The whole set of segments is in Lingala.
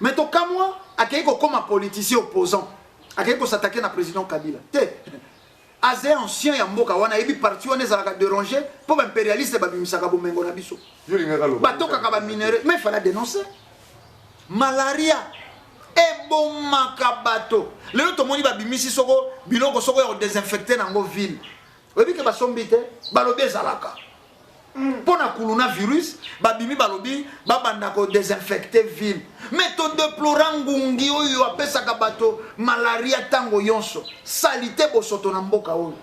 Mais tokamwa, akei kokóma politicien opposant, akei kos'attaquer na président Kabila te. Aza ancien ya mboka wana, ayebi parti wana ezalaka déranger mpo baimpérialiste babimisaka bomengo na biso. Yo olingaka loba. Batokaka baminerais, mais fallait dénoncer. Malaria ebomaka bato. Lelo tomoni babimisi soko biloko soko ya kodésinfecter nango ville. Oyebi ke basombi te, balobi ezalaka mpo na kuluna virus. Babimi, balobi babanda kodésinfecter ville, mais todéplora ngungi oyo apesaka bato malaria ntango nyonso, saleté, bosoto na mboka oyo.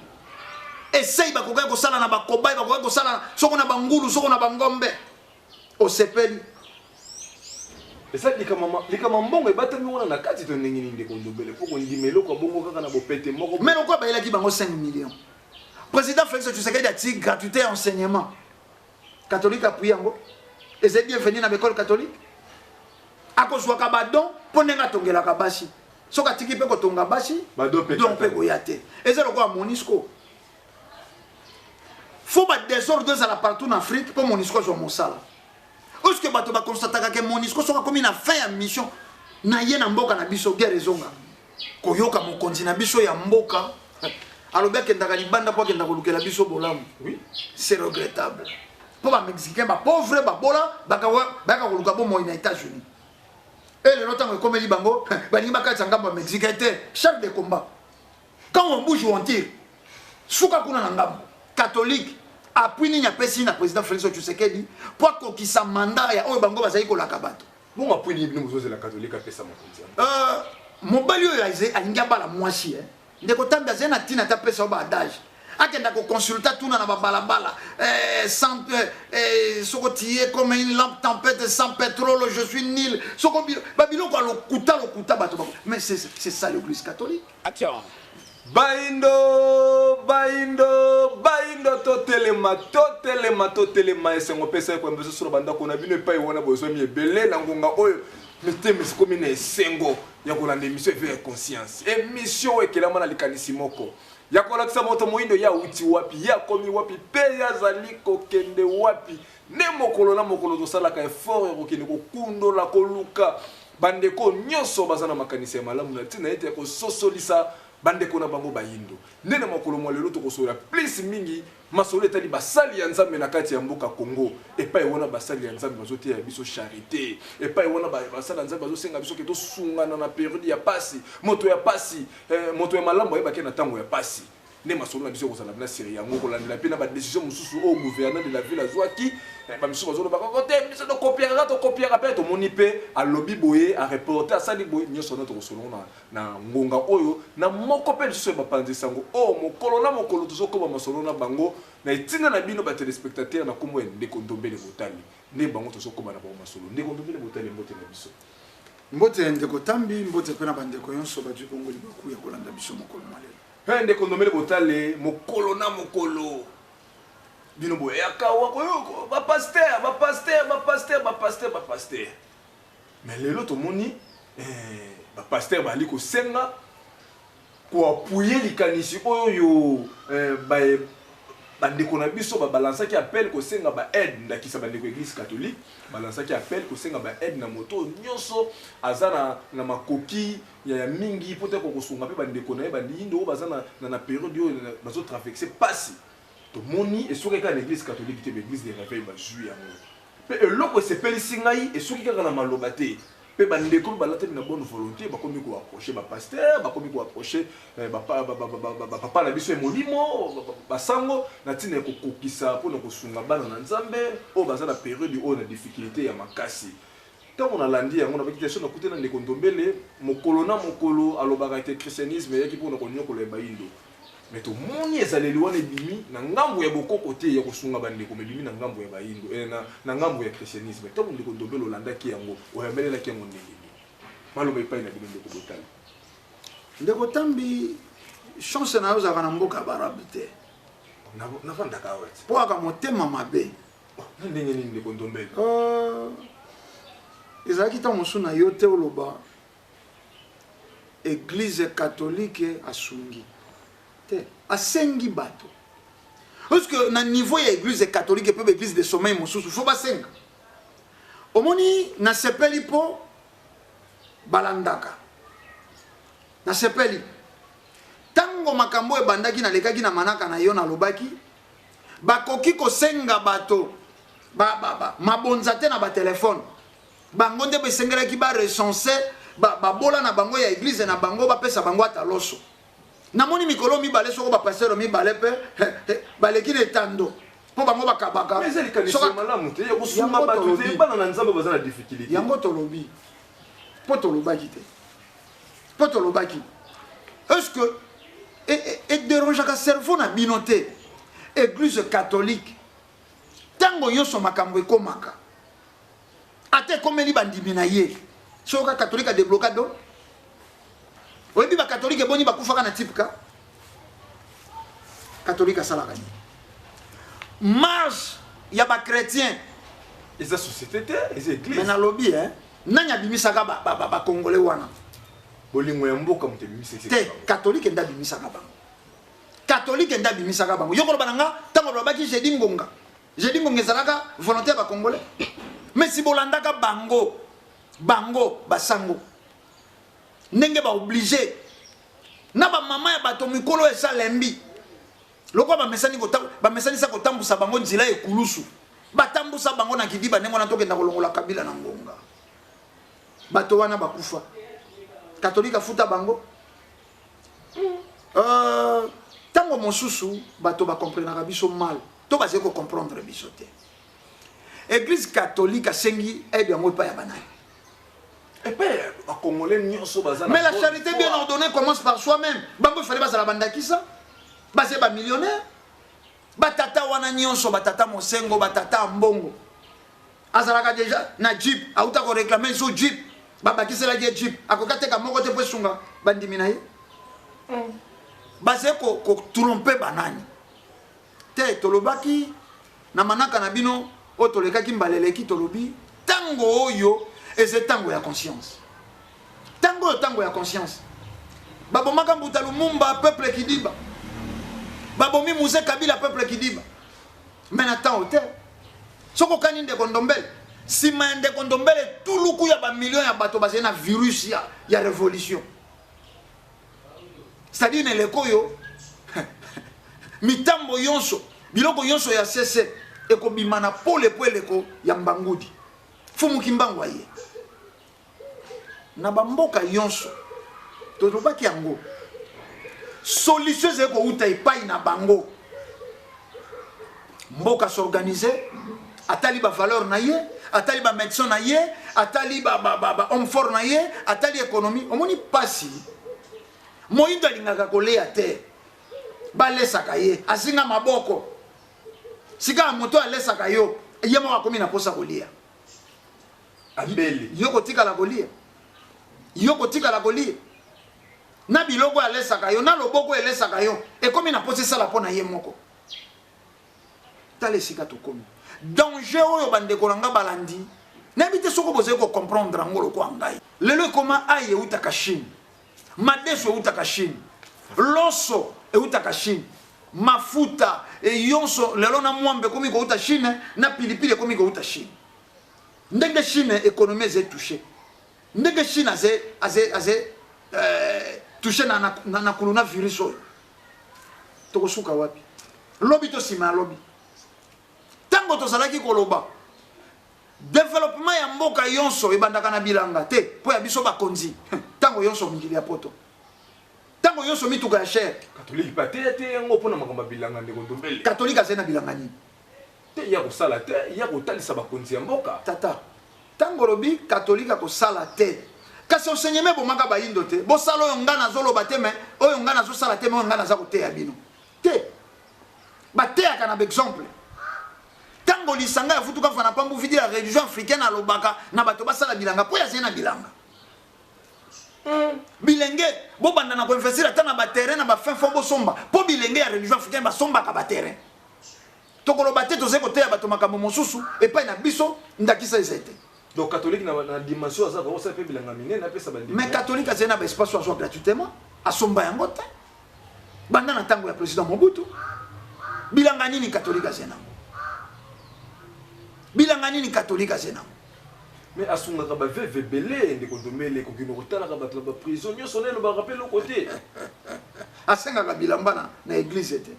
Esei bakokaki kosala na bakobai, bakokaki kosala soko na bangulu, soko na bangombe. Osepeli? Eza likama mbongo ebatami wana na kati to ndenge nini, ndeko Ndombele, mpo kondima eloko ya bongo kaka na bopete moko? Mais lokola bayelaki bango 5 millions, président Félix Tshisekedi ati gratuité ya enseignement catholique, appuie yango, ezali bienvenu na baécole catholique. Akozwaka badon mpo ndenge atongelaka basi. Soki atiki mpe kotonga basi, Badon mpe don mpe koya te. Eza lokola MONUSCO. Faut badésordre ezala partout na Afrique mpo MONUSCO azwa mosala. Oske bato baconstataka ke MONUSCO, soki akomi na fin ya mission na ye na mboka na biso, guerre ezonga. Koyoka mokonzi na biso ya mboka alobi akendaka libanda mpo akenda kolukela biso bolamu, c'est regrettable, mpo bamexicain, bapauvre, babola, bayaka koluka bomoi na États-Unis. E lelo ntango ekomeli bango, balingi bakatisa ngambo ya Mexicain te. Chef de combat, quand on bouge, on tire. Suka kuna na ngambo catholique, appui nini apesi na président Félix Tshisekedi mpo akokisa mandat ya oyo bango bazali kolaka bato? Bongo appui nini bino bozozela catholique apesa mokonzi yango? Mobali oyo alingi abala mwasi, ndeko Tambi, azali na ntina te apesa yo baadage, akenda koconsulter tuna na babalabala, sans soko tie comme une lampe tempête, sans pétrole je suis nil, soko babiloko ya lokuta lokuta bato. Mais c'est ça l'Église catholique. Action. Bayindo, bayindo, bayindo, totelema, totelema, totelema! Esengo pesa ekoyamba biso na bandako na bino epai wana bozwami ebele na ngonga oyo. Mitema esikomi na esengo ya kolanda émission Éveil ya conscience, émission oyo ekelama na likanisi moko ya kolakisa moto moyindo ye awuti wapi, ye akomi wapi mpe ye azali kokende wapi. Nde mokolo na mokolo tosalaka effort ya kokende kokundola, koluka bandeko nyonso baza na makanisi ya malamu na ntina ete ya kososolisa bandeko na bango bayindo. Nde na mokolo mwa lelo tokosola plus mingi masolo etali basali ya Nzambe na kati ya mboka Congo, epai wana basali ya Nzambe bazoteya biso charité, epai wana basali ya Nzambe bazosenga biso ke tosungana na période ya pasi. Moto ya pasi, moto ya malamu ayebaki na ntango ya pasi. Nde masolo na biso ekozala na série yango, kolandela mpe na badécision mosusu oyo gouverneur de la ville azwaki. Bamisusu bazoloba koko te, biso tokopiaka, tokopiaka mpe tomoni mpe alobi boye, areporter, asali boye. Nyonso wana tokosolongo na ngonga oyo na moko mpe lisusu ya bapanzi sango oyo mokolo na mokolo tozokóma masolo na bango na etinda na bino batéléspectateur, na nkombo ya ndeko Ndombele Botali. Nde bango tozokóma na bango masolo. Ndeko Ndombele Botali, mbote na biso. Mbote, ndeko Tambi, mbote mpe na bandeko nyonso bazwi bongo libaku ya kolanda biso mokolo mwa lelo. Mpe ndeko Ndombele Botale, mokolo na mokolo bino boyaka wa koyoko bapasteur, bapasteur, bapasteur, bapasteur, bapasteur. Mais lelo tomoni bapasteur bazali kosenga koappuyer likanisi oyo bandeko na biso babalansaki appel kosenga baaide. Ndakisa, bandeko Église catholique balansaki appel kosenga baaide na moto oyo nyonso aza na makoki ya mingi mpo te kokosunga mpe bandeko na ye bandiyindo oyo baza na période oyo bazotraverser pasi. Tomoni esoki kaka na Église catholique te, baéglise de réveil bazwi yango mpe. Eloko esepelisi ngai, esoki kaka na maloba te, mpe bandeko mpe balatami na bonne volonté, bakomi koapprocher bapasteur, bakomi koapprocher bapapa na biso ya molimo, basango, na ntina ya kokokisa mpona kosunga bana na Nzambe oyo baza na période oyo na difficulté ya makasi. Ntango nalandi yango, nabaki te so nakute na ndeko Ndombele. Mokolo na mokolo alobaka ete christianisme eyaki mpona konyokola ya bayindo, mais tomoni ezaleli wana ebimi na ngambo ya bokoko te ya kosunga bandeko, mais ebimi na ngambo ya bayindo, na ngambo ya christianisme. Ntango ndeko Ndombele olandaki yango, oyambelelaki yango ndenge nini? Maloba epai na bino, ndeko Botali. Ndeko Tambi, chance na yo, ozalaka na mboka ya baarabe te. Navandaka awa ti. Mpo aka motema mabe. Na ndenge nini, ndeko Ndombele? Ezalaki ntango mosusu na yo te oloba Église catholique asungi te, asengi bato, parce que na niveau ya Église catholique mpe baéglise de sommeil mosusu, faut basenga. Omoni, nasepeli mpo Balandaka. Nasepeli. Ntango makambo ebandaki, nalekaki na manaka na yo, nalobaki bakoki kosenga bato ba, ba, ba, mabonza te na batelefone. Bango nde besengelaki ba recenser babola na bango ya eglize na bango, bapesa bango ata loso. Namoni mikolo mibale soko bapastere mibale mpe baleki na etando mpo bango bakabaka. Mais ezali likanisi ya malamu te ya kosunga bato te, bana na Nzambe baza na difficulté. Yango tolobi mpo tolobaki te, mpo tolobaki est-ce que ederangeaka cerveau na bino te? Église catholique, ntango nyonso makambo ekomaka, ata ekomeli bandimi na ye, soki oka catholique adebloka do. Oyebi bacatholique eboni bakufaka na type ka catholique asalaka nini? Marche ya bachrétien. Eza société te, eza église. Mais nalobi, eh, nani abimisaka bacongolais wana? Bolingo ya mboka moto ebimisaka. Te, catholique nde abimisaka bango, catholique nde abimisaka bango. Yo koloba na nga, ntango balobaki jeudi ngonga, jeudi ngonga ezalaka volonté ya bacongolais. Mais si bolandaka bango, bango basango ndenge baoblige na bamama ya bato mikolo esalembi lokola bamesani bamesanisa kotambusa bango nzela ekulusu, batambusa bango na kidiba ndenge wana, tokenda kolongola Kabila na ngonga. Bato wana bakufa, katolike afuta bango. Ntango mosusu bato bakomprenaka biso mal to bazali kocomprendre biso te. Église catholique asengi aide yango epai ya banani? Epai ya bacongolais nyonso baza. Mais la charité bien ordonnée commence par soi-même. Bango ifale bazala bandakisa, bazali bamillionnaire, batata wana nyonso, batata Mosengo, batata ya mbongo, azalaka deja na jeep, auta koréclamer so jeep, babakiselaki ye jeep, akoki ateka moko te mpo esunga bandimi na ye. Bazali kotromper banani te? Tolobaki na manaka na bino oyo tolekaki mbala eleki, tolobi ntango oyo eza ntango ya conscience, ntango oyo ntango ya conscience. Babomaka Mbuta Lumumba, peuple kidiba. Babomi Mzee Kabila, peuple kidiba. Mais na ntango te, soki okani ndeko Ndombele, nsima ya ndeko Ndombele tuluku ya bamillion ya bato bazali na virus ya révolution, c'est-à-dire na eleko oyo mitambo nyonso, biloko nyonso ya sese ekobima na pole, po eleko ya mbangudi fumuki mbangu aye na bamboka nyonso. Tolobaki yango, solution ezali kouta epai na bango. Mboka s'organiser, atali bavaleur na ye, atali bamédecin na ye, atali bahomme fort na ye, atali économie. Omoni mpasi, moyindo alingaka kolia te, balesaka ye, azinga maboko. Sika ya moto alesaka yo, ye moko akomi na mposa kolia. Abeli. Yo kotikala kolia, yo kotikala kolia na biloko alesaka yo, na loboko elesaka yo, ekomi na mposa esala mpo na ye moko. Tala esika tokomi, danger oyo. Bandeko na nga balandi, nayebi te soko bozali kocomprendre yango lokwa ngai. Lelo ekoma ai eutaka Chine, madeso eutaka Chine, loso eutaka Chine, mafuta eyonso lelo na mwambe ekomi kouta Chine, na pilipili ekomi kouta Chine. Ndenge Chine économie eza touché, ndenge Chine aze touché na coronavirus oyo, tokosuka wapi lobi to nsima ya lobi? Ntango tozalaki koloba développement ya mboka nyonso ebandaka na bilanga te, mpo ya biso bakonzi ntango nyonso mikili ya poto, ntango nyonso mituka ya cher. Katolike mpe ateya te yango mpona makambo ya bilanga, ndeko Ndombele. Katolike azali na bilanga nini? Te, ya kosala te, ya kotalisa bakonzi ya mboka. Tata, ntango olobi katolike akosala te, kasi enseignement ebomaka bayindo te. Bosala oyo ngai nazoloba te, mais oyo ngai nazosala te, mais oyo ngai naza koteya bino te. Bateyaka na baexemple. Ntango lisanga ya futuka fana pambu vidi ya religion africaine alobaka na bato basala bilanga mpo yazali na bilanga. Bilenge bobanda na koinvestir ata na baterrain na bafin fond, bosomba, mpo bilenge ya religion africaine basombaka baterrain. Tokoloba te, tozali koteya bato makambo mosusu epai na biso ndakisa eza te. Donc catholique na dimension aza kosala mpe bilanga minene, apesa bandimi. Mais catholique azali na baespace oyo azwa gratuitement, asomba yango te banda na ntango ya président Mobutu. Bilanga nini catholique azali nango? Bilanga nini catholique azali nango? Mais asungaka baveve ebele, ndeko Ndombele, kokende kotalaka bato na baprison nyonso na elobaka mpe eloko te. Asengaka bilamba na église te.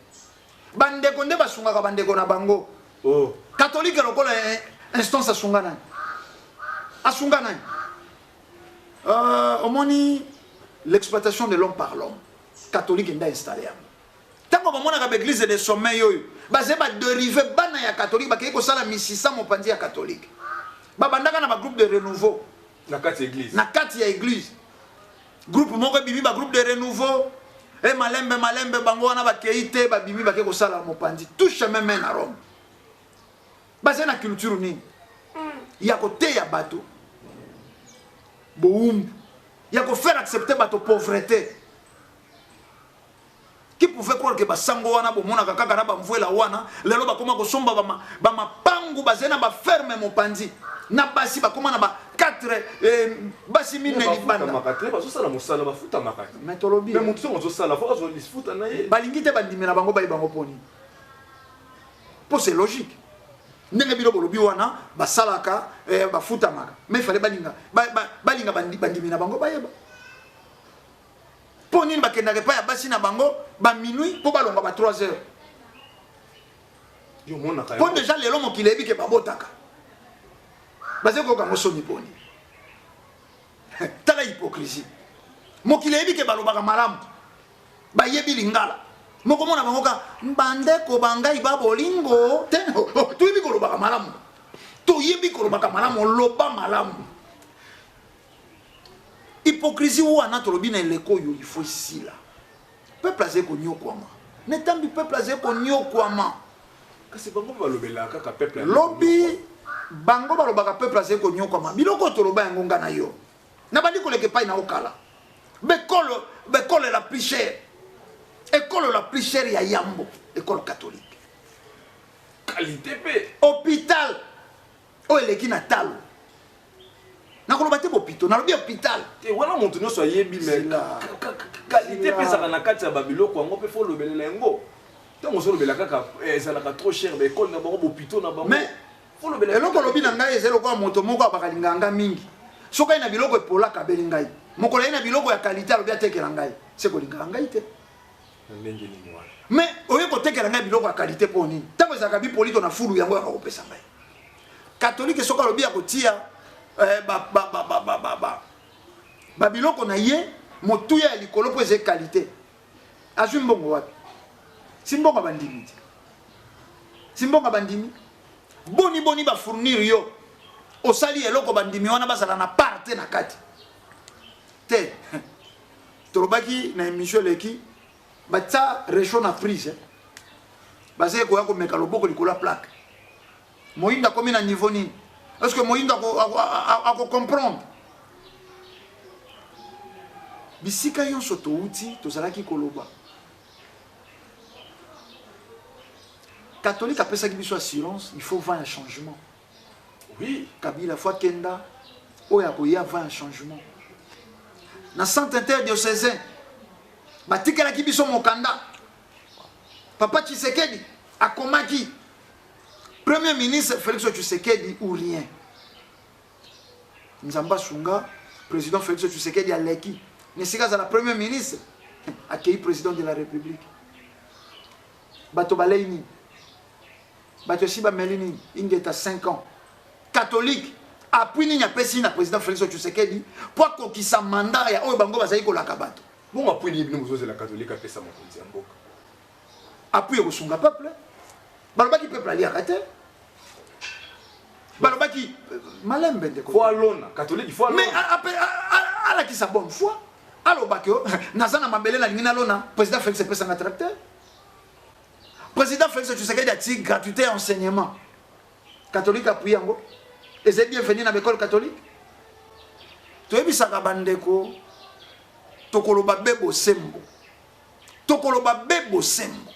Bandeko nde basungaka bandeko na bango. Oh. Catholique lokola instance asunga nani? Asunga nani? Omoni l'exploitation de l'homme par l'homme. Catholique nde installé yango. Ntango bamonaka baeglise de sommeil oyo bazali baderive bana ya catholique bakei kosala misisa mopanzi ya catholique, babandaka na bagroupe de renouveau na kati ya église. Na kati ya église groupe moko ebimi, bagroupe de renouveau e malembe malembe bango wana bakei te, babimi bakei kosala mopanzi. Tout chemin mène à Rome. Bazali na culture nini ya koteya bato bowumbu, ya kofaire accepter bato pauvreté? Qui pouvait croire que basango wana bomonaka kaka na bamvwela wana, lelo bakoma kosomba bamapangu, bazali na baferme mopanzi na basi, bakoma na ba 4 basi mine libanda. Bafutamaka te, bazosala mosala, bafutamaka te. Mais tolobi Mais motu songo azosala, fo azwa lifuta na ye. Balingi te bandimela bango, bayi bango poni mpo c'est logique ndenge bino bolobi wana, basalaka, bafutamaka, mais fallait balinga balinga bandimi na bango bayeba mpo nini bakendaka epai ya basi na bango baminuit mpo balongwa ba 3 heures. Yo omonaka mpo yango. Déjà lelo mokili eyebi ke babotaka, bazali koyoka yango soni poni. Tala hypocrisie. Mokili eyebi ke balobaka malamu, bayebi lingala, mokomona bango ka bandeko bangai ba bolingo te. Oh, toyebi kolobaka malamu, toyebi kolobaka malamu, loba malamu. Hypocrisie wana tolobi na eleko oyo il faut esila. Peuple azali konyokwama, netambi peuple azali konyokwama. Kasi bango mpe balobelaka kaka peuple. Lobi bango balobaka peuple azali konyokwama. Biloko oyo toloba yango, nga na yo nabandi koleka epai na okala bekolo, bekole la plus chère, ekolo la plus chère ya yambo, école catholique. Qualité mpe. Hôpital oyo eleki na talo, nakoloba te bopito, nalobi hôpital. Te, wana moto nyonso ayebi, mais Zila. qualité mpe Zila. ezalaka na kati ya babiloko yango mpe fo olobelela yango. Ntango ozolobela kaka ezalaka trop cher, baekole na bango, bopito na bango. Mais Fo olobela. Eloko olobi na ngai ezali lokola moto moko abakalingaka ngai mingi. Soki aye na biloko epolaka, abeli ngai. Mokolo aye na biloko ya qualité, alobi atekela ngai, se kolingaka ngai te. Na ndenge nini wana? Mais oye kotekela ngai biloko ya qualité mpo nini? Ntango ezalaka bipolito na fulu, yango yaka kopesa ngai. Katolike soki alobi ya kotia babiloko na ye motuya ya likolo mpo eza qualité, azwi mbongo wapi? Si mbongo ya bandimi te, si mbongo ya bandimi. Boni boni bafournir yo, osali eloko, bandimi wana bazala na part te na kati te. Tolobaki na émission eleki, batia réchaud na prise, bazali koya komeka loboko likolo ya plaque. Moyindo akomi na niveau nini? Est ce que moyindo akocomprendre? Bisika nyonso touti, tozalaki koloba catholique apesaki biso assurance, il faut vent ya changement. Kabila fo akenda, oyo akoya, vent ya changement. Na centre interdiocésain batikelaki biso mokanda, papa Tshisekedi akomaki premier ministre Félix Tshisekedi ou rien. Nzambe asunga président Félix Tshisekedi, aleki na esika azala premier ministre, akei président de la République. Bato balei nini? Bato esi bameli nini? Ingeta. 5 ans catholique, appui nini apesi na président Félix Tshisekedi mpo akokisa mandat ya oyo bango bazali kolaka bato? Bongo appui nini bino bozozela catholique apesa mokonzi ya mboka? Appui ekosunga peuple. Balobaki peuple aliaka te, balobaki malembe, ndeko. Fo alona, catholique fo mais alona. Alakisa bonne foi, alobaki o naza na mabele, nalingi nalona. Président Félix epesanga tracteur. Président Félix Tshisekedi ati gratuité ya enseignement catholique, appui yango ezali bienvenu na baekole catholique. Toyebisaka bandeko, tokoloba be bosembo, tokoloba be bosembo.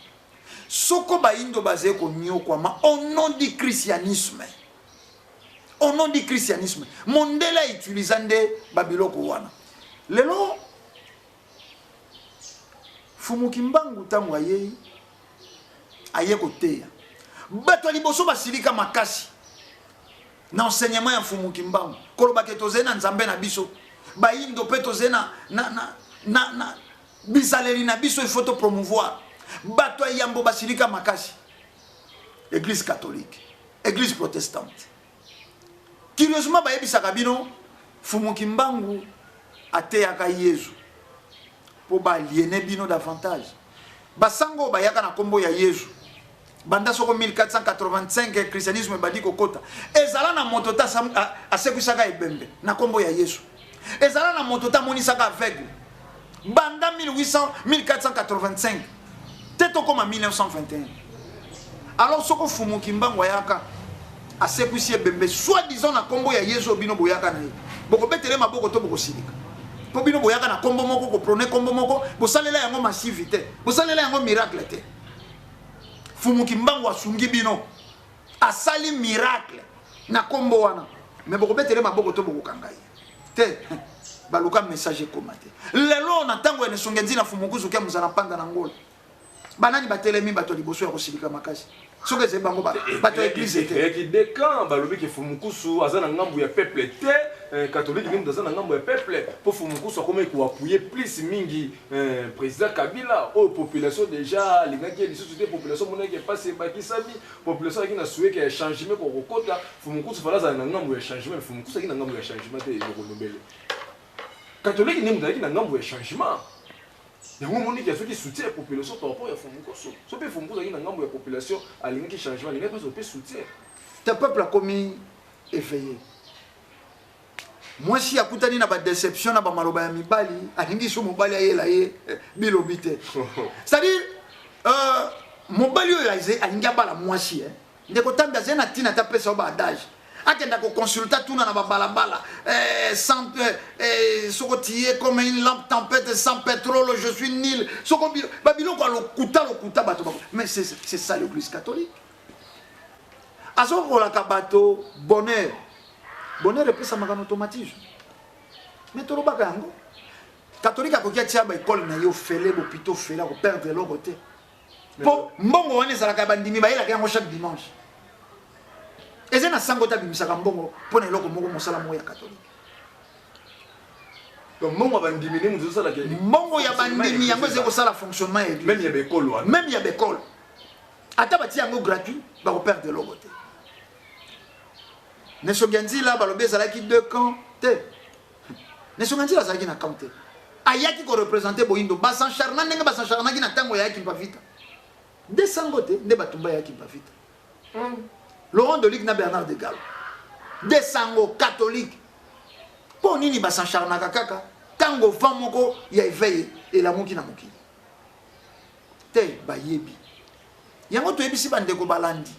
Soko bayindo bazali konyokwama au nom du christianisme, au nom du christianisme, mondele autiliza nde babiloko wana. Lelo Fumuki Mbangu, ntango ayei, aye koteya bato ya liboso, basilika makasi. Na enseignement ya Mfumu Kimbangu, koloba ke tozali na Nzambe na biso, bayindo mpe tozali na bizaleli na biso, il faut to promouvoir. Bato ya yambo basilika makasi, église catholique, église protestante. Curieusement, bayebisaka bino Mfumu Kimbangu ateyaka Yezu mpo baaliene bino davantage. Basango oyo bayaka na nkombo ya Yezu banda soko 1485 christianisme ebandi kokota, ezala na moto te asekwisaka ebembe na nkombo ya Yesu, ezala na moto te amonisaka aveugle banda 1800 1485 te tokóma 1921. Alors soko Mfumu Kimbangu ayaka asekwisi ebembe soi-disant na nkombo ya Yesu, oyo bino boyaka na ye, bokobetele maboko to bokosilika? Mpo bino boyaka na nkombo moko, koprôner nkombo moko, bosalela yango masivi te, bosalela yango miracle te. Mfumu Kimbangu asungi bino, asali miracle na nkombo wana, me bokobetele maboko to bokokanga ye te? Baluka message ekoma te. Lelo na ntango ya Nesonge Nzina, Mfumu Kuzuki ya Mozala Mpanda na Ngola, banani batelemi bato ya liboso ya kosilika makasi? Soki ezali bango bato ya église te. Eyaki decan balobi ke Fumukusu aza na ngambu ya peuple te, catholique nde moto aza na ngambu ya peuple, mpo Fumukusu akomaki koappuyer plus mingi président Kabila, oyo population déjà alingaki ye lisusu te. Population amonaki epasi ebakisami, population azalaki na souhait ya changement kokokota. Fumukusu fala azala na ngambu ya changement. Fumukusu azalaki na ngambu ya changement te. Eloko catholique nde moto azalaki na ngambu ya changement. Yango omoniki azwaki soutien ya population par rapport ya Fumukusu. So mpe Fumukusu azalaki na ngambo ya population, alingaki changement, alingaki mpe mpe soutien. Te, peuple akomi éveillé. Mwasi akutani na badéception na bamaloba ya mibali, alingi so mobali ayela ye bilobi te. C'est-à-dire mobali oyo alingi abala mwasi, ndeko Tambi, azali na ntina te apesa yo baadage, akenda koconsulter tuna na babalabala, sans soko tie comme une lampe tempête sans pétrole, je suis nil, soko babiloko ya lokuta lokuta bato. Mais c'est ça l'église catholique, azokolaka bato bonheur. Bonheur epesamaka na automatisme, mais tolobaka yango. Catholique akoki atia baekole na ye ofele, bopito ofele, akoperdre eloko te, mpo mbongo wana ezalaka ya bandimi, bayelaka yango chaque dimanche. Eza na sango te abimisaka mbongo mpo na eloko moko, mosala moko ya catholique. Donc mbongo ya bandimi nde moto ezosalaka Mbongo ya bandimi yango ezali kosala fonctionnement ya église. Même ya baekole wana. Même ya baekole, ata batia yango gratuit, bakoperdre eloko te. Nesongi ya Nzila, balobi ezalaki deux camps te. Nesongi ya Nzila azalaki na camp te, ayaki koreprésenter boyindo. Bas'acharner ndenge bas'acharnaki na ntango yayaki Mpavita nde sango te, nde batumba yayaki Mpavita, Laurent Dolic na Bernard de Gallo, de sango catholique. Mpo nini bas'acharnaka kaka ntango vent moko ya éveil elamuki na mokili te? Bayebi yango. Toyebisi bandeko balandi,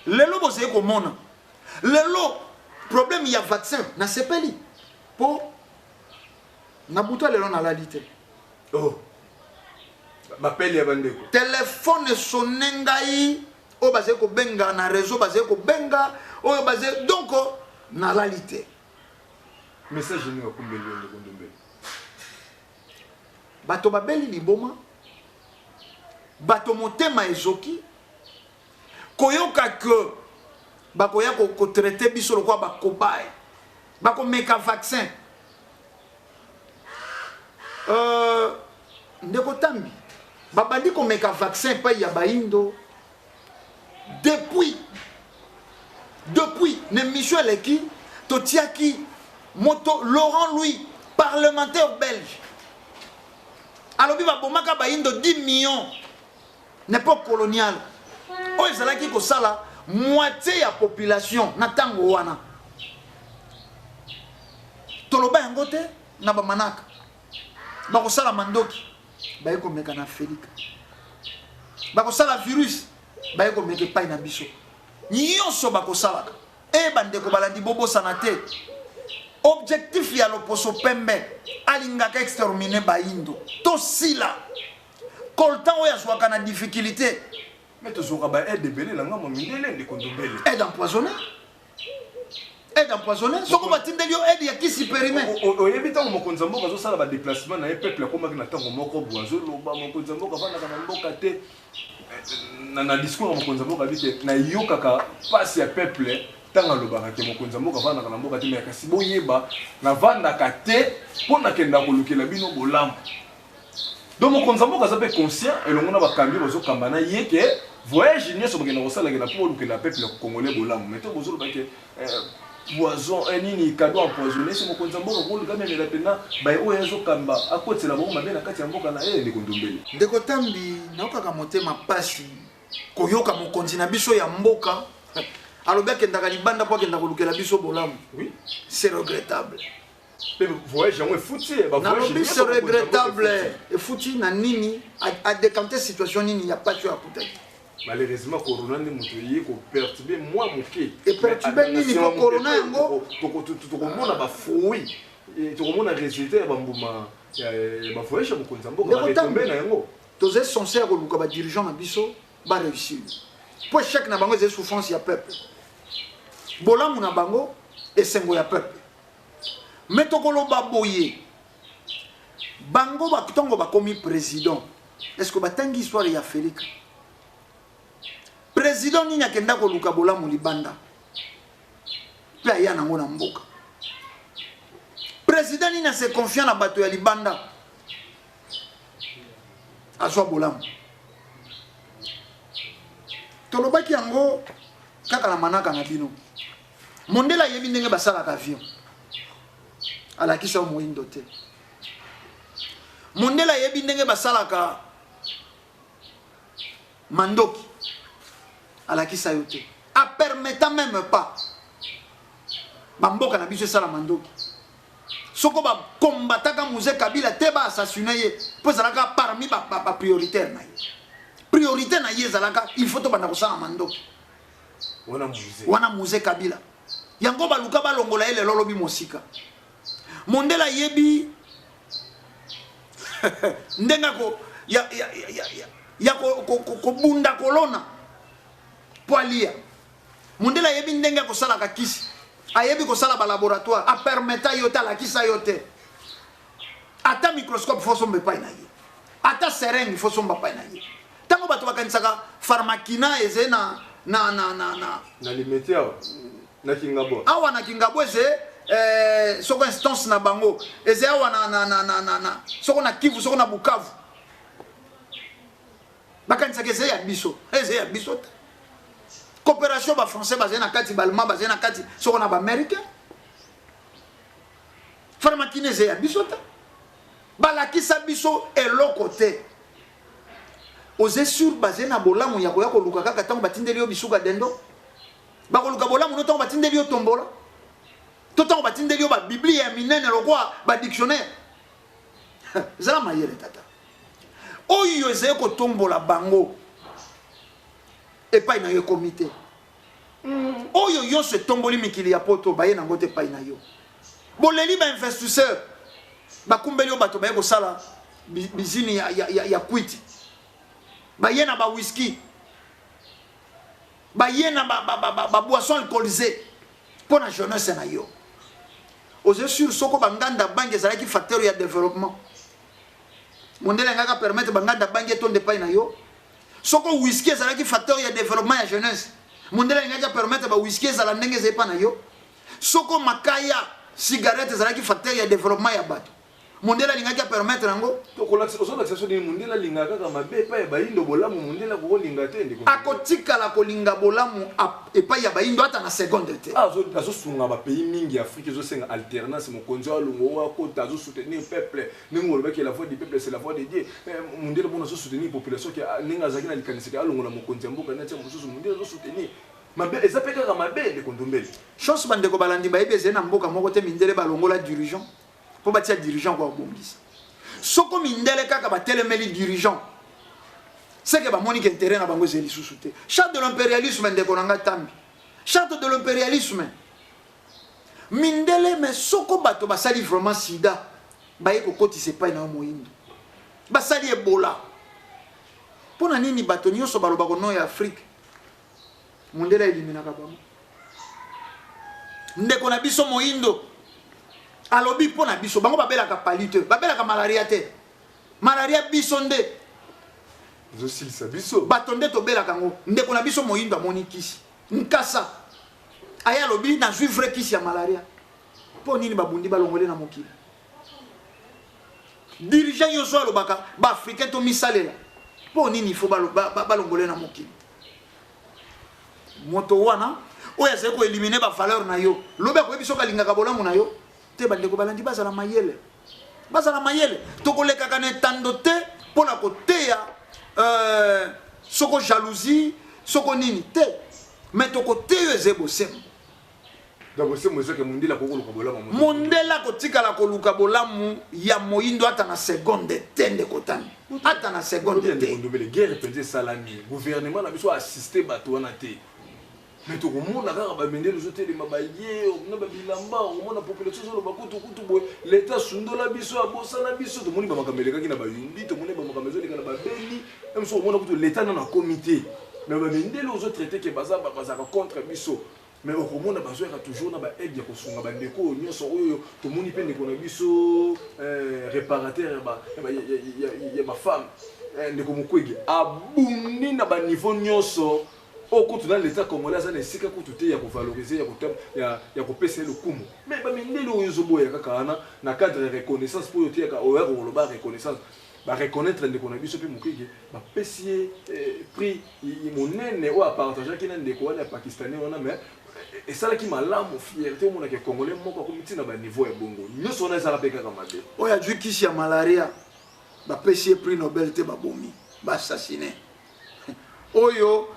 lelo bozali komona lelo problème ya vaccin. Nasepeli mpo na butu lelo nalali te. Oh. Bapele ya bandeko. Telefone esone ngai, oyo bazali kobenga na réseau, bazali kobenga oyo bazali, donc nalali te. Message nini bakumbeli yo, ndeko Ndombele? Bato babeli liboma, bato motema ezoki koyoka ke bakoya kotraiter biso lokola bacobayes, bakomeka vaccin. Ndeko Tambi, babandi komeka vaccin epai ya bayindo depuis na émission eleki totiaki moto Laurent Louis, parlementaire belge, alobi babomaka bayindo 10 millions na époque coloniale, oyo ezalaki kosala moitié ya population na ntango wana. Toloba yango te na bamanaka, bakosala mandoki, baye komeka na Afrika, bakosala virus, baye komeka epai na biso. Nyonso bakosalaka e, bandeko balandi, bobosana te objectif ya loposo pembe, alingaka exterminer bayindo, tosila coltan oyo azwaka na difficulté. Mais tozwaka baaide ebele na ngambo mindele, ndeko Ndombele. Aide empoisonné, aide empoisonné. Soko batindeli yo aide ya kisi périmé. Oyebi ntango mokonzi ya mboka azosala badéplacement na ye, peuple akomaki na ntango moko boye, azoloba mokonzi ya mboka avandaka na mboka te. Na discours ya mokonzi ya mboka abi te, nayokaka mpasi ya peuple. Ntango alobaka ke mokonzi ya mboka avandaka na mboka te, mais kasi boyeba navandaka te mpo nakenda kolukela bino bolamu. Donc mokonzi ya mboka aza mpe conscient elongo na bakambi bazokamba na ye ke voyage nyonso bakenda kosala kenda mpo bolukela peuple congolais bolamu. Mais to bozoloba ke poison nini cadeau empoisonné, se mokonzi ya mboka koluka memela mpenza baye oyo azokamba akotela bango mabe na kati ya mboka na ye. Ndeko Ndombele. Ndeko Tambi, naokaka motema pasi koyoka mokonzi na biso ya mboka alobi akendaka libanda mpo akenda kolukela biso bolamu. Oui. C'est regrettable. Mpe voyage yango efuti. Nalobi c'est regrettable. Efuti na nini? Adécanter situation nini ya pasi oyo akutaki? Malheureusement corona nde moto eye koperturber mwa moke. Eperturber nini? Po corona yango tokomona bafruit, tokomona résultat ya bambuma ya bavoyage ya mokonzi ya mboka, baretombées na yango. Tozali censé ya koluka badirigeant na biso baréussir, mpo échec na bango ezali souffrance ya peuple, bolamu na bango esengo ya peuple. Mais tokoloba boye, bango ntango bakomi président, est ce que batangi histoire ya Félix? Président nini akenda koluka bolamu libanda mpe aya nango na mboka? Président nini ase confiant na bato ya libanda azwa bolamu? Tolobaki yango kaka na manaka na bino. Mondele ayebi ndenge basalaka avion, alakisa yo moyindo te. Mondele ayebi ndenge basalaka mandoki, alakisa yo te. Apermettant même pas bamboka na biso esala mandoki. Soko bakombataka Mzee Kabila te, baassassine ye, mpo ezalaka parmi baprioritaire na ye. Priorité na ye ezalaka il faut tobanda kosala mandoki. Wana Mzee. Wana Mzee Kabila. Yango baluka balongola ye, lelo olobi mosika. Mondele ayebi ndenge ako ya kobunda kolona mpo alia. Mondele ayebi ndenge akosalaka kisi, ayebi kosala balaboratoire, apermeta yo te, alakisa yo te. Ata microscope faut somba epai na ye, ata seringue faut somba epai na ye. Ntango bato bakanisaka Pharmakina ezali na Na Limete awa na Kingabwa. Awa na Kingabwa eze soko instance na bango eze awa na soko na Kivu, soko na Bukavu, bakanisaka eze ya biso. Eze ya biso te. Coopération, bafrançais bazali na kati, baallemand bazali na kati, soko na baaméricain. Pharmakina eze ya biso te, balakisa biso eloko te. Oze sur baze na bolamu ya koya koluka kaka ntango batindeli yo bisuka dendo. Bakoluka bolamu no ntango batindeli yo tombola, to ntango batindeli yo babiblia ya minene lokwa badictionnaire. Ezala mayele, tata. Oyo ezali kotombola bango epai na yo ekomi te. Oyo nyonso etomboli mikili ya poto, baye nango te epai na yo. Boleli bainvestisseur, bakumbeli yo bato baye kosala bizini ya kwiti, baye na bawhisky, baye na baboisson alcoolisé mpo na jeunesse na yo. Oza sûr soko banganda bangi ezalaki facteur ya développement, mondele angaka permettre banganda bangi etonde epai na yo? Soko whisky ezalaki facteur ya développement ya jeunesse, mondele alingaki apermettre bawhisky ezala ndenge eza epai na yo? Soko makaya, cigarette ezalaki facteur ya développement ya bato, mondele alingaki apermettre yango? Ozolakisa so nini? Mondele alingaka kaka mabe epai ya bayindo, bolamu mondele akokolinga te, ndeko. Akotikala kolinga bolamu epai ya bayindo ata na seconde te. Azosunga bapays mingi ya Afrique, ezosenga alternance, mokonzi oyo alongo oyo akota, azosoutenir peuple. Ndenge olobaki, la voix du peuple, c'est la voix de Dieu. Mondele mpona azosoutenir population ke ndenge azalaki na likanisi ke alongola mokonzi ya mboka nati ya mosusu, mondele azosoutenir mabe, eza mpe kaka mabe, ndeko Ndombele. Chance, bandeko balandi bayebi, ezali na mboka moko te mindele balongola dirigeant mpo batia dirigeant kwa kobongisa. Soko mindele kaka batelemeli dirigeant, seke bamoni ke intérêt na bango ezali lisusu te. Charte de l'impérialisme, ndeko na ngai Tambi, charte de l'impérialisme. Mindele, mais soko bato basali vraiment sida, baye kokotisa epai na yo moyindo, basali ebola. Mpo na nini bato nyonso balobaka no ya Afrique, mondele eliminaka bango? Ndeko na biso moyindo alobi mpo na biso, bango babelaka palu te, babelaka malaria te. Malaria biso nde ezosilisa biso. Bato nde tobelaka yango. Ndeko na biso moyindo amoni kisi nkasa. Aye alobi nazwi vrai kisi ya malaria. Mpo nini babundi balongole na mokili? Dirigeant nyonso alobaka baafricain tomisalela, mpo nini ifo balongole na mokili? Moto wana oyo azali koelimine bavaleur na yo, lobi akoyebi soki alingaka bolamu na yo te. Bandeko balandi, bazala mayele, bazala mayele. Tokolekaka na etando te mpo na koteya soko jalousie soko nini te, mais tokoteya oyo eza bosembo. Donc bosembo ezaki mondele akoki koluka bolamu ya moto. Mondele akotikala koluka bolamu ya moyindo ata na seconde te, ndeko Tani, ata na seconde te. Ndombele, guerre mpenza esalami, gouvernement na biso assiste bato wana te, mais tokomona kaka bamindele ozotelema, baye na babilamba, okomona population ezoloba kutukutu boye, leta asundola biso, abosana biso. Tomoni bamakambo elekaki na Bayumbi, tomoni bamakambo ezoleka na Babeni na biso, komona kutu leta nano akomi te, mais bamindele ozotraite ke baza bazalaka contre biso, mais okomona bazoyaka toujours na baaide ya kosunga bandeko oyo nyonso oyo. Tomoni mpe ndeko na biso réparateur ya bafemme, ndeko Mukwege, abundi na baniveau nyonso oyo kutu na leta congolais aza na esika kutu te ya kovaloriser, ya kopesa ye lokumu. Mais bamindele oyo ozoboya kaka wana na cadre ya reconnaissance, mpo oyo teyaka oyo koloba reconnaissance, bareconnaître ndeko na biso mpe Mukwege, bapesi ye prix monene oyo apartageaki na ndeko wana ya Pakistanais wana. Mais esalaki malamu, fierté, omonaka Congolais moko akomi ntina baniveau ya bongo nyonso wana, ezalaka mpe kaka mabe. Oyo azwi kisi ya malaria, bapesi ye prix Nobel te, babomi, baassassine. Oyo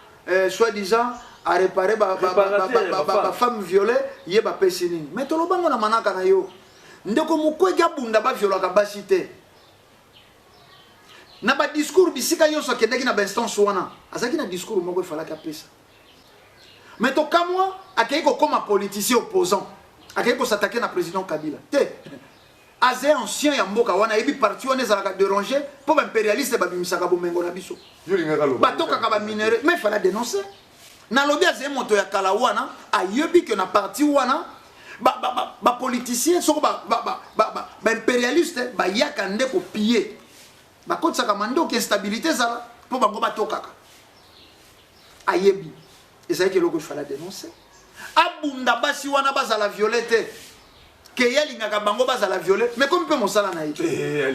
soi disant arépare bafemme violé, ye bapesi nini? Mais tolobango na manaka na yo, ndeko Mukwege abunda, baviolaka basi te. Na badiscours bisika nyonso akendaki na bainstance wana, azalaki na discours moko efalaki apesa. Mais tokamwa, akei kokóma politicien opposant, akei kos'attaquer na président Kabila te. Aza ancien ya mboka wana, ayebi parti wana ezalaka déranger mpo baimpérialiste babimisaka bomengo na biso, batokaka baminerais. Mais fallait dénoncer. Nalobi azali moto ya kala wana, ayebi ke na parti wana bapoliticien soko baimpérialiste bayaka nde kopiller, bakotisaka mandoki, instabilité ezala mpo bango batokaka. Ayebi ezalaki eloko efallait dénoncer. Abunda basi wana bazala violé te, ke ye alingaka bango bazala violé, mais komi mpe mosala na ye.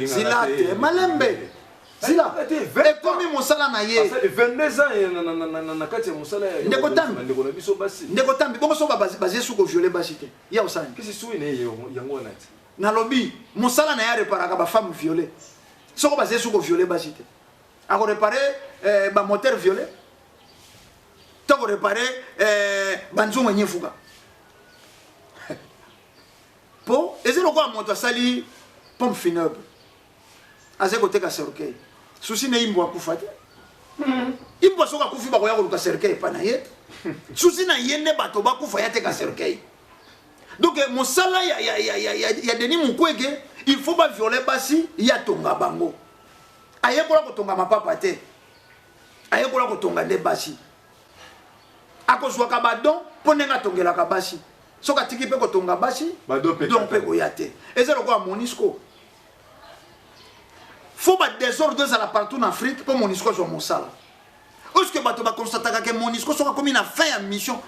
Zila te, malembe, zila, ekomi mosala na ye. 22 ans na kati ya mosala. Ndeko Tambi, ndeko na biso basi. Ndeko Tambi, bongo so bazie su kovioler basi te, ye osala? Kisi sui na ye yango wana te. Nalobi mosala na ye, areparaka bafemme violé. Soko bazie su kovioler basi te, akorepare bamoteur violé to korepare banzungu enyefuka? Mpo eza lokola moto asali pompe funèbre, azali koteka cercueil. Susi na imbwa akufa te. Imbwa soki akufi, bakoya koluka cercueil epa na ye. Susi na ye nde bato bakufa, ya teka cercueil. Donc mosala ya Denis Mukwege, il faut baviole basi, ya tonga bango. Ayekola kotonga mapapa te, ayekola kotonga nde basi. Akozwaka badon mpo ndenge atongelaka basi. Soki atiki mpe kotonga basi, don mpe koya te. Eza lokola Monusco, faut badésordre ezala partout na Afrique mpo Monusco azwa mosala. Oske bato baconstataka ke Monusco soki akomi na fin ya mission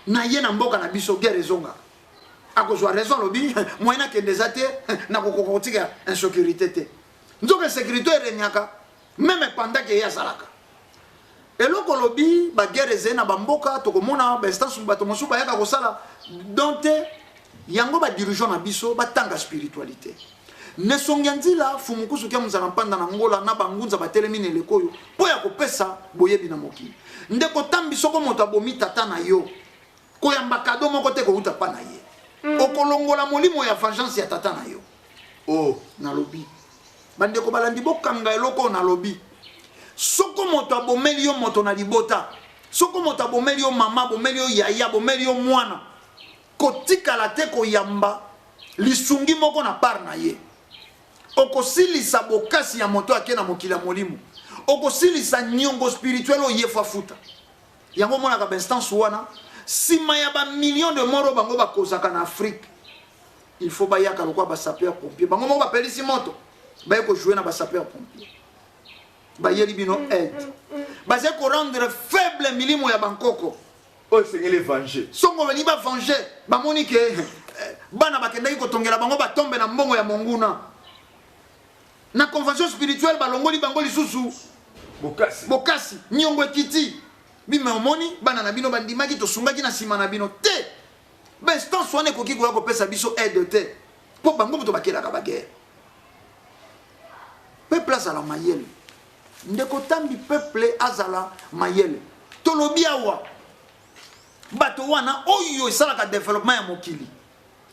na ye na mboka na biso, guerre ezongaka. Akozwa raison, alobi moyen akende eza te, nakokoka kotika insécurité te. Nzoka insécurité eregnaka même pendant ke ye azalaka. Eloko olobi, baguerre ezali na bamboka, tokomona bainstance, bato mosusu bayaka kosala don te. Yango badirigeant na biso batanga spiritualité. Nesongi ya nzila fumukusu kia mozala mpanda na ngola na bangunza batelemi na eleko oyo mpo ya kopesa boyebi na mokili. Ndeko Tambi, soko moto abomi tata na yo, koyamba kado moko te kouta mpa na ye. Okolongola molimo ya vengeance ya tata na yo. Oh, nalobi, bandeko balandi, bokanga eloko oyo nalobi. Soko moto abomeli yo moto na libota, soko moto abomeli yo mama, abomeli yo yaya, abomeli yo mwana, kotikala te koyamba lisungi moko na part na ye. Okosilisa bokasi ya moto ake na mokili ya molimo, okosilisa niongo spirituel oyo ye fa futa yango. Omonaka bainstance wana, nsima ya bamillion de mort oyo bango bakozaka na Afrique, il faut bayaka lokola basapeur pompier. Bango moko bapelisi moto, baye kojouer na basapeur pompier, bayeli bino aide. Bazali korendre faible milimo ya bankoko. Oyo esengeli venger. Songo balingi ba venger, bamoni ke eh, bana bakendaki kotongela bango batombe na mbongo ya monguna. Na convention spirituelle balongoli bango lisusu bokasi, bokasi niongo ekiti. Bima omoni bana na bino bandimaki tosungaki na nsima na bino te. Ba instance wana ekoki koya kopesa biso aide te mpo bango moto bakelaka baguerre. Peuple azala mayele. Ndeko Tambi peuple azala mayele. Tolobi awa bato wana oyo esalaka development ya mokili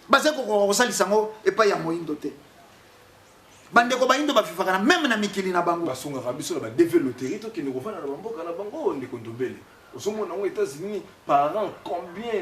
bazali kokoka kosalisa yango epai ya moindo te. Bandeko baindo bafifaka na meme na mikili na bango. Basungaka biso na ba DV loterie tokende kovanda na bamboka na bango ndeko Ndombele. Ozomona yango Etats-Unis par an combien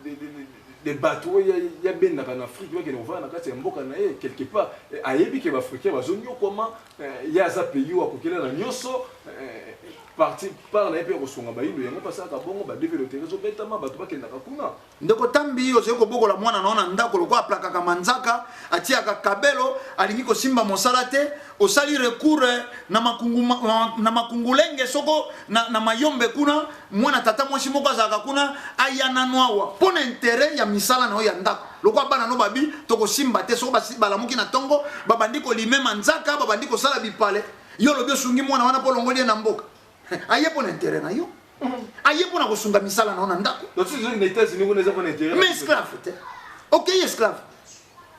de, de, de, de bato oyo yabendaka na Afrique bakende kovanda na kati ya mboka na ye quelque part eh, ayebi ke baafricain bazonyokwama eh, ye aza pays oyo akokela na nyonso eh, parti part na ye mpe ya kosunga bayindo yango mpe asalaka bongo badeve lotere ezobetama bato bakendaka kuna. Ndeko Tambi, ozali kobokola mwana na yo na ndako lokola aplakaka manzaka, atiyaka kabelo, alingi kosimba mosala te, osali recours na makungu, na makungulenge soko na, na mayombe kuna, mwana tata mwasi moko azalaka kuna, aya nanu awa mpo na interet ya misala na yo ya ndako. Lokola bana no babi tokosimba te, soko balamuki na tongo, babandi kolime manzaka, babandi kosala bipale, yo olobi osungi mwana wana mpo olongoli ye na mboka. Aye mpo na interet na yo. Aye mpo na kosunga misala na yo na ndako. Mais esclave te. Okei esclave.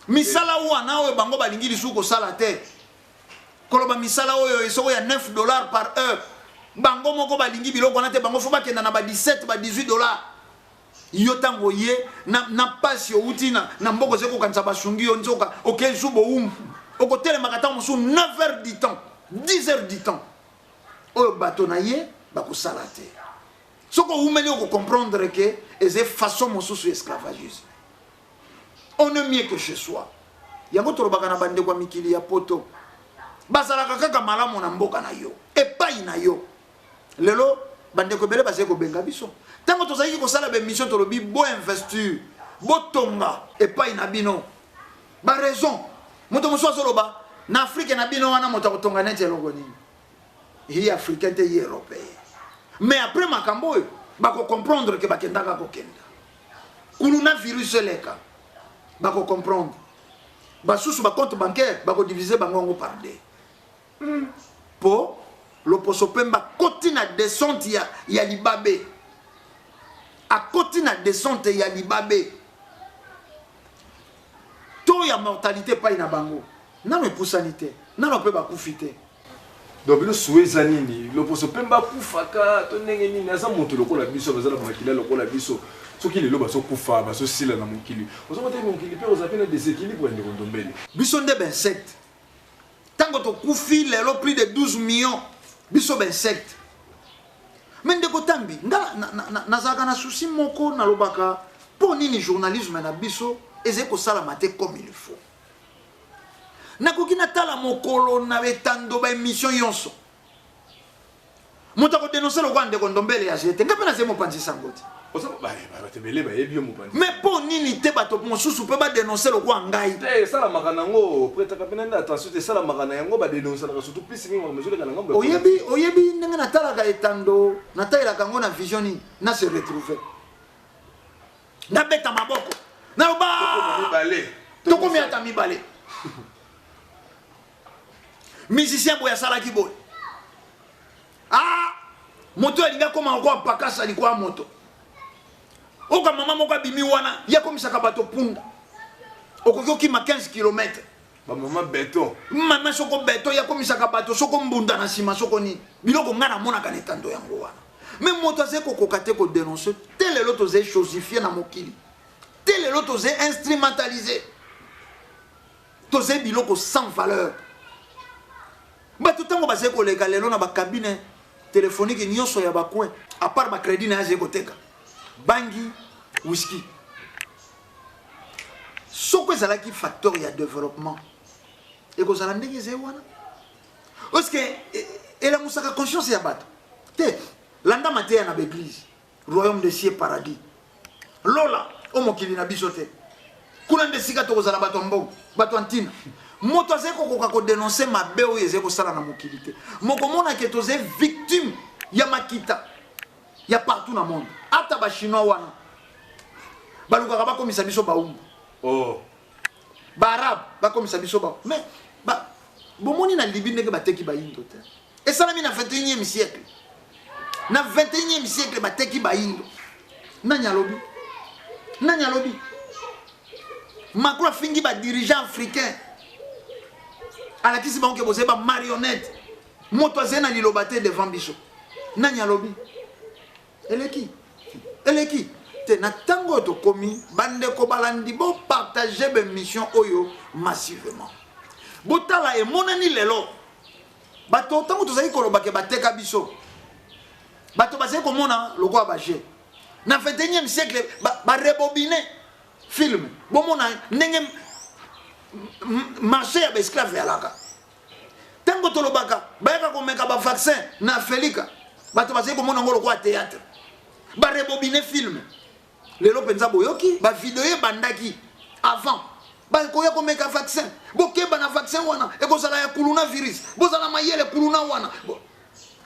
Misala wana oyo bango balingi lisusu kosala te. Koloba misala oyo esoko ya 9 dollars par heure. Bango moko balingi biloko wana te, bango fo bakenda na ba 17, ba 18 dollars. Yo ntango oye na, na pasi outi na, na mboka ozali kokanisa basungi yo nzoka okei zu bowumbu. Okotelemaka ntango mosusu 9 heures du temps, 10 heures du temps. Oyo bato na ye bakosala te. Soki owumeli okocomprendre ke eza façon mosusu ya esclavagisme. On est mieux que chez soi. Yango tolobaka na bandeko ya mikili ya poto. Bazalaka kaka malamu na mboka na yo, epai na yo. Lelo bandeko ebele bazali kobenga biso. Tango tozalaki kosala ba émission tolobi bo investir, botonga epai na bino. Ba raison. Moto mosusu azoloba na Afrique na bino wana moto akotonga neti eloko nini? Ye africain te, ye européen. Mais après makambo oyo bako comprendre que bakendaka kokenda. Kuluna virus eleka. Bako comprendre. Basusu ba compte bancaire bako diviser bango yango par deux. Po loposo pemba akoti na descente ya, ya libabe. Akoti na descente ya libabe. Taux ya mortalité epai na bango nano epusani te, nano mpe bakufi te. Donc bino souhait eza nini? Loposo pemba akufaka to ndenge nini? Aza moto lokola biso, baza na makila lokola biso. Soki lelo bazokufa, bazosila na mokili, ozomona te mokili mpe oza mpe na déséquilibre ya ndeko Ndombele. Biso nde ba insecte. Tango tokufi lelo plus de 12 millions, biso ba insecte. Mais ndeko Tambi, nga nazalaka na souci moko nalobaka mpo nini journalisme na biso ezali kosalama te comme il faut. Nakoki natala mokolo na etando ba émission yonso. Moto akodenonse lokola ndeko Ndombele ya te. Nga mpe nazali mopanzi sango te. Bato ebele bayebi yo mopanzi. Mais mpo nini te bato mosusu mpe badenonse lokola ngai? Te, esalamaka nango, pretaka mpe nani attention te, esalamaka na yango, badenonsanaka surtout plus mingi makambo ezoleka na ngambo ya Oyebi, oyebi ndenge natalaka etando, natalelaka yango na vision nini? Na se retrouver. Nabeta maboko. Naloba tokomi ata mibale. Musicien boye asalaki boye. Ah, moto alingi akoma lokola mpakasa likolo ya moto. Oka mama moko abimi wana, ye akomisaka bato punda. Okoki okima 15 kilomètre. Ba mama beton. Mama soko beton, ye akomisaka bato soko mbunda na nsima soko nini. Biloko nga namonaka na etando yango wana. Mais moto azali kokoka te kodenonse te lelo tozali chosifier na mokili. Te lelo tozali instrumentaliser. Tozali biloko sans valeur. Bato ntango bazali koleka lelo na bakabine téléphonique nyonso ya bacoin, à part ba crédit na ye azali koteka bangi, whisky. Soko ezalaki facteur ya développement, ekozala ndenge ezali wana. Parce que elamusaka conscience ya bato te. Landa mateya na baeglise, royaume des cieux, paradis, lola o mokili na biso te. Kuna nde esika tokozala bato ya mbongo, bato ya ntina. Moto azali kokoka kodenonse mabe oyo ezali kosala na mokili te. Mokomona ke tozali victime ya makita. Ya partout na monde. Ata ba chinois wana balukaka bakomisa biso baumbu. Oh. Ba arabe bakomisa biso ba mais ba bomoni na Libye ndenge bateki bayindo te. Esalami na 21e siècle. Na 21e siècle bateki bayindo. Nani alobi? Nani alobi? Macron afingi ba dirigeants africains. Alakisi bango ke bozali ba marionnettes. Moto azali na liloba te devant biso. Nani alobi? Eleki. Eleki. Te na ntango oyo tokomi, bandeko balandi bo partager ba émission oyo massivement. Botala emonani lelo. Bato ntango tozali koloba ke bateka biso. Bato bazali komona lokola ba jeu. Na 21e siècle ba, ba rebobiner film. Bomona ndenge marché ya ba esclave alaka. Tango tolobaka bayaka komeka ba vaccin na Afelika, bato bazali komona yango lokola théâtre. Ba rebobiner film. Lelo mpenza boyoki ba video ebandaki avant bakoya komeka vaccin. Bokeba na vaccin wana ekozala ya kuluna virus. Bozala mayele kuluna wana.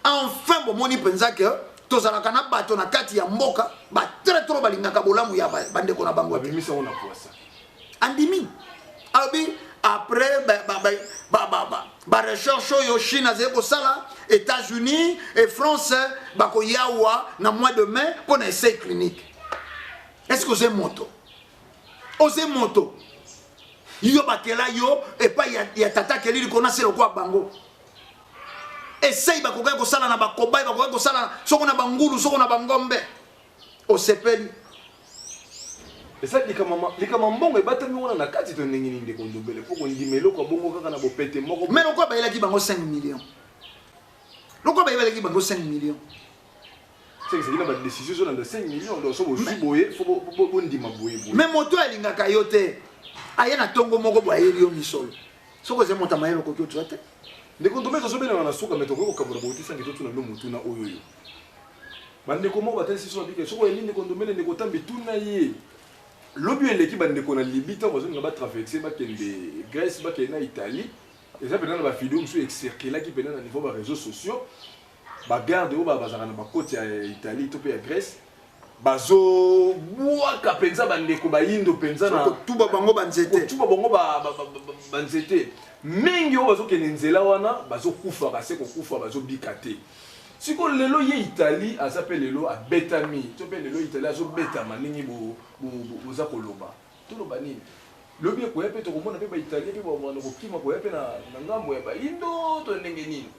Enfin bomoni mpenza ke tozalaka na bato na kati ya mboka ba très trop balingaka bolamu ya bandeko na bango. Babimisa yango na pwasa. Andimi alobi après ba recherche oyo Chine azali kosala, États-Unis et France bakoyawa na mois de mai mpo na essai clinique. Est-ce que oze moto? Oze moto? Yo bakela yo epai ya tata kelili kona se lokola bango. Essai bakokaki kosala na bakobai, bakokaki kosala soko na bangulu, soko na bangombe. Osepeli. Eza likama mbongo ebatami wana na kati to ndenge nini ndeko Ndombele mpo kondima eloko ya bongo kaka na bopete moko. Mais lokola bayelaki bango 5 millions. Lokola bayelaki bango 5 millions. C'est que ezali na ba décision ezolanda 5 millions donc so bozwi boye fo bondima boye boye. Mais moto alingaka yo te. Aye na tongo moko boye ayeli yo misolo. Soki ozali moto ya mayele okoki ozwa te. Ndeko Ndombele tozobelana na suka mais tokoki kokabola boye te sange totuna bino motuna oyo oyo. Bandeko moko batalisi biso babike soki oyeli ndeko Ndombele ndeko Tambi tuna ye lobi eleki bandeko na Libye ntango bazolinga batraverse bakende Grèce bakende na Italie eza mpenza na bavideo mosusu ecirculaki mpenza na niveau ba réseaux sociaux bagarde oyo bazalaka na bakoti ya Italie to mpe ya Grèce bazobwaka mpenza bandeko bayindo mpenza na kotuba bango banzete kotuba bango banzete mingi oyo bazokende nzela wana bazokufaka se kokufa bazobika te. Sikoyo lelo ye Italie aza pe lelo abetami to pe lelo Italie azobetama ndenge boza koloba toloba nini lobi ekoya pe tokomona pe ba Italien pe babanda kokima koya pe na ngambo ya bayindo to ndenge nini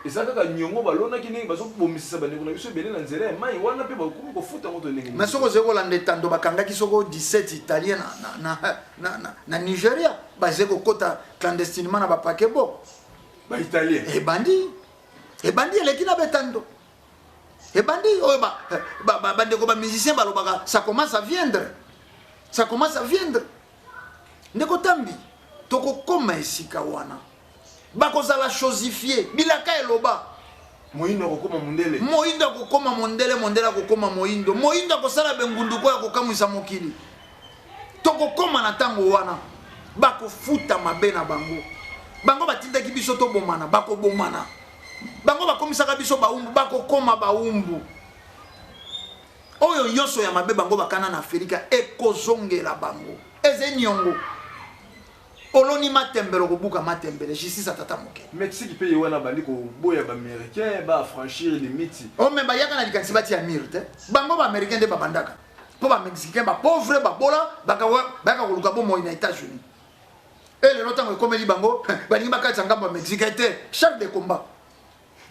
eza kaka nyongo balonaki ndenge bazobomisisa bandeko na biso ebele na nzela ya mai wana mpe bakomi kofuta yango to ndenge nini. Mais soki ozali kolanda etando bakangaki soko 17 italien na, na, na, na, na, na Nigeria bazali kokota clandestinement na bapaquebot ba italien ebandi ebandi eleki na betando ebandi oyo bandeko ba musicien balobaka ça commence à viendre, ça commence à viendre. Ndeko Tambi, tokokoma esika wana bakozala chosifie bilaka eloba moyindo akokoma mondele, moyindo akokoma mondele, mondele akokoma moyindo, moyindo akosala bengunduko ya kokamwisa mokili. Tokokoma na ntango wana bakofuta mabe na bango. Bango batindaki biso tobomana, bakobomana. Bango bakomisaka biso baumbu, bakokoma baumbu. Oyo nyonso ya mabe bango bakana na Afrika ekozongela bango. Eze nyongo. Oloni matembele okobuka matembele, justice ya tata moke. Mexique pe ye wana bandi koboya ba américain ba franchir limite. Oh mais bayaka na likanisi batia mur te. Bango ba américain nde babandaka. Po ba mexicain ba pauvre ba bola bayaka koluka bomoi na États-Unis. Et lelo ntango ekomeli bango balingi bakatisa ngambo ya Mexique te, chef de combat.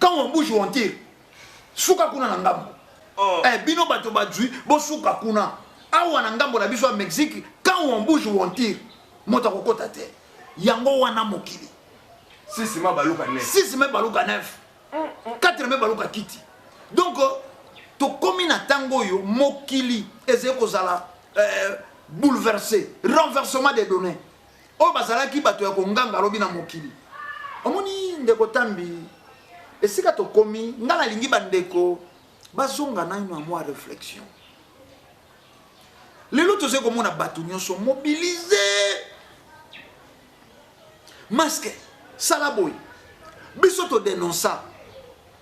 Quand on bouge on tire. Suka kuna na ngambo. Oh. Eh, bino bato bazwi bosuka kuna. Awa na ngambo na biso ya Mexique, quand on bouge on tire. Moto akokota te. Yango wana mokili. 6 mai baluka 9. 6 mai baluka 9. 4 mai baluka kiti. Donc tokomi na tango oyo mokili ezali kozala bouleversé, renversement des données. Oyo bazalaki bato ya konganga alobi na mokili. Omoni ndeko Tambi, esika tokomi, nga nalingi bandeko bazonga naino ya mwa réflexion. Lelo tozali komona bato nyonso mobilisé. Masque, sala boye. Biso to dénonça.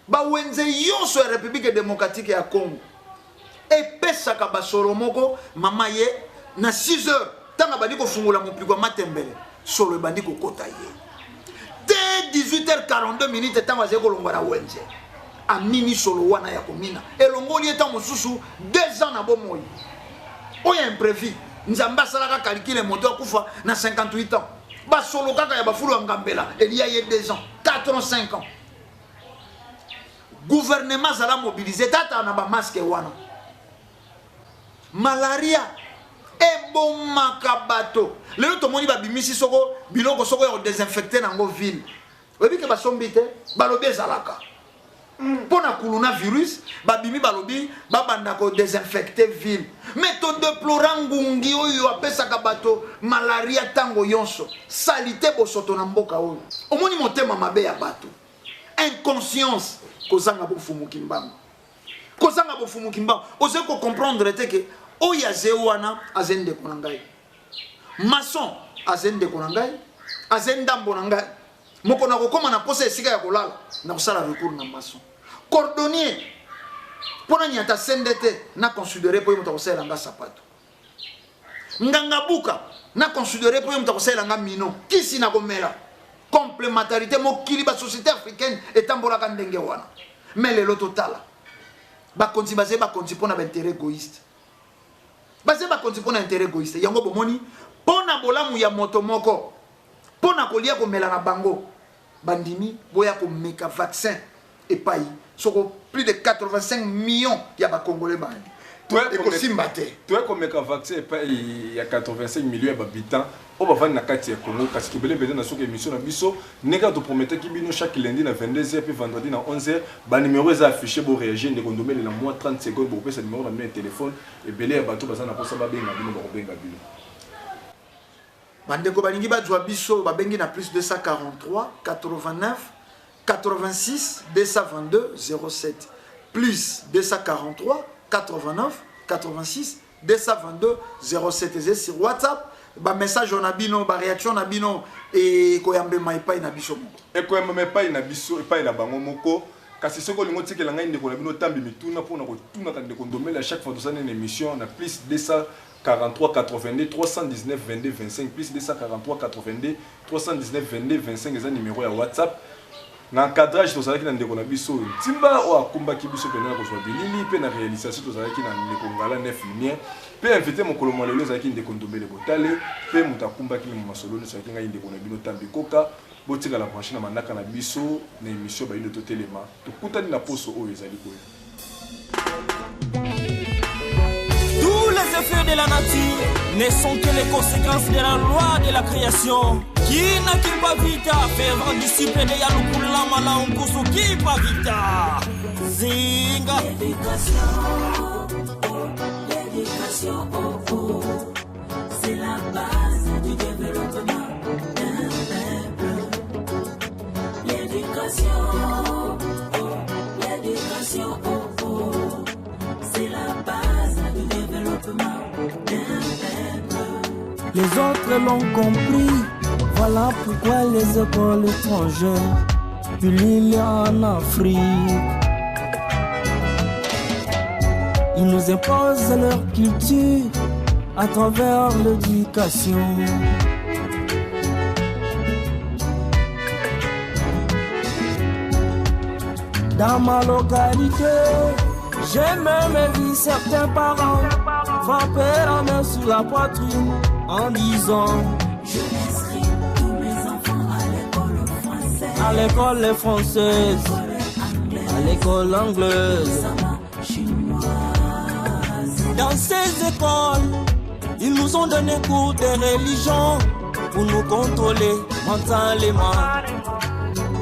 Bawenze yonso ya Republique democratique ya Congo epesaka basolo moko mama ye na 6 heures ntango abandi kofungola mopigo ya matembele solo ebandi kokota ye te 18h42 minutes ntango azali kolongwa na wenze amini solo wana ya komina elongoli ye ntango mosusu 2 ans na bomoi oyo imprevu. Nzambe asalaka calcul moto akufa na 58 ans, basolo kaka ya bafulu ya ngambela elia ye 2 ans, 4 ans, 5 ans. Gouvernement azala mobilise tata na bamaske wana. Malaria ebomaka bato. Lelo tomoni babimisi soko biloko soko ya kodesinfecte nango ville, oyebi ke basombi te, balobi ezalaka mpo na kuluna virus. Babimi, balobi babanda kodesinfecte ville, mais todeplora ngungi oyo apesaka bato malaria ntango nyonso, saleté, bosoto na mboka oyo. Omoni motema mabe ya bato, inconscience, kozanga bofumuki mbango, kozanga bofumuki mbango. Ozali kocomprendre te ke oyo aze wana aze ndeko na ngai, maçon aze ndeko na ngai, aze ndambo na ngai. Moko na kokóma na posa esika ya kolala, na kosala recours na maçon. Cordonnier, mpo na nyata sende te, na considere mpo ye moto akosalela nga sapato. Nganga buka, na considere mpo ye moto akosalela nga mino kisi na komela. Complémentarité, mokili, basociété africaine etambolaka ndenge wana. Mais lelo totala bakonzi, bazali bakonzi mpo na baintérêt égoïste, bazali bakonzi mpo na intérêt égoïste. Yango bomoni, mpo na bolamu ya moto moko, mpo na kolia komela na bango, bandimi boya komeka vaccin epai soko plus de 85 millions ya bacongolais bandi, ekosimba te. Toye komeka vaccin epai ya 85 millions ya bahabitants oyo bavandi na kati ya Congo. Kasi tobele mpenza na soki émission na biso, ndenge kaka toprometaki bino chaque lundi na 22h mpe vendredi na 11h. Banimero eza affiché, boréagir. Ndeko Ndombele, na mwa 30 secondes bokopesa nimero na bino ya telefone. Ebele ya bato baza na mposa babenga bino, bakobenga bino. Bandeko balingi bazwa biso, babengi na plus 243 89 86 222 07, plus 243 89 86 222 07. Eza sur WhatsApp. Bamessage na bino, baréaction na bino ekoyambema epai na biso moko. Ekoyambama epai na biso, epai na bango moko. Kasi soki olingi otikela ngai ndeko na bino Tambi mituna mpona kotunaka ndeko Ndombele, chaque fois tosali na émission, na plus 243 82 319 22 25, plus 243 82 319 22 25, eza numéro ya WhatsApp. Na encadrage tozalaki na ndeko na biso oyo Ntimba, oyo akumbaki biso mpenza na kozwa bilili, mpe na réalisation tozalaki na ndeko Ngala Nef Lumière. Mpe invité mokolo mwa lelo ezalaki ndeko Ndombele Botale, mpe moto akumbaki masolo nyonso ezalaki ngai ndeko na bino Tambi Koka. Botikala branché na manaka na biso na émission Bayindo Totelema. Tokutani na poso oyo ezali koya. Tous les effets de la nature ne sont que les conséquences de la loi de la création. Kina Kimpa Vita, fervent disciple de Yalukula Malaunkusu Kimpa Vita. Zinga. L'éducation, oh, l'éducation, oh, c'est la base du développement d'un peuple. L'éducation, oh, l'éducation, oh, c'est la base du développement d'un peuple. Les autres l'ont compris, voilà pourquoi les écoles étrangères pullulent en Afrique. Ils nous imposent leur culture à travers l'éducation. Dans ma localité, j'ai même vu certains parents frapper la main sur la poitrine en disant: Je inscris tous mes enfants à l'école française, à l'école française, à l'école anglaise. Chinoise. Dans ces écoles, ils nous ont donné cours de religion pour nous contrôler mentalement.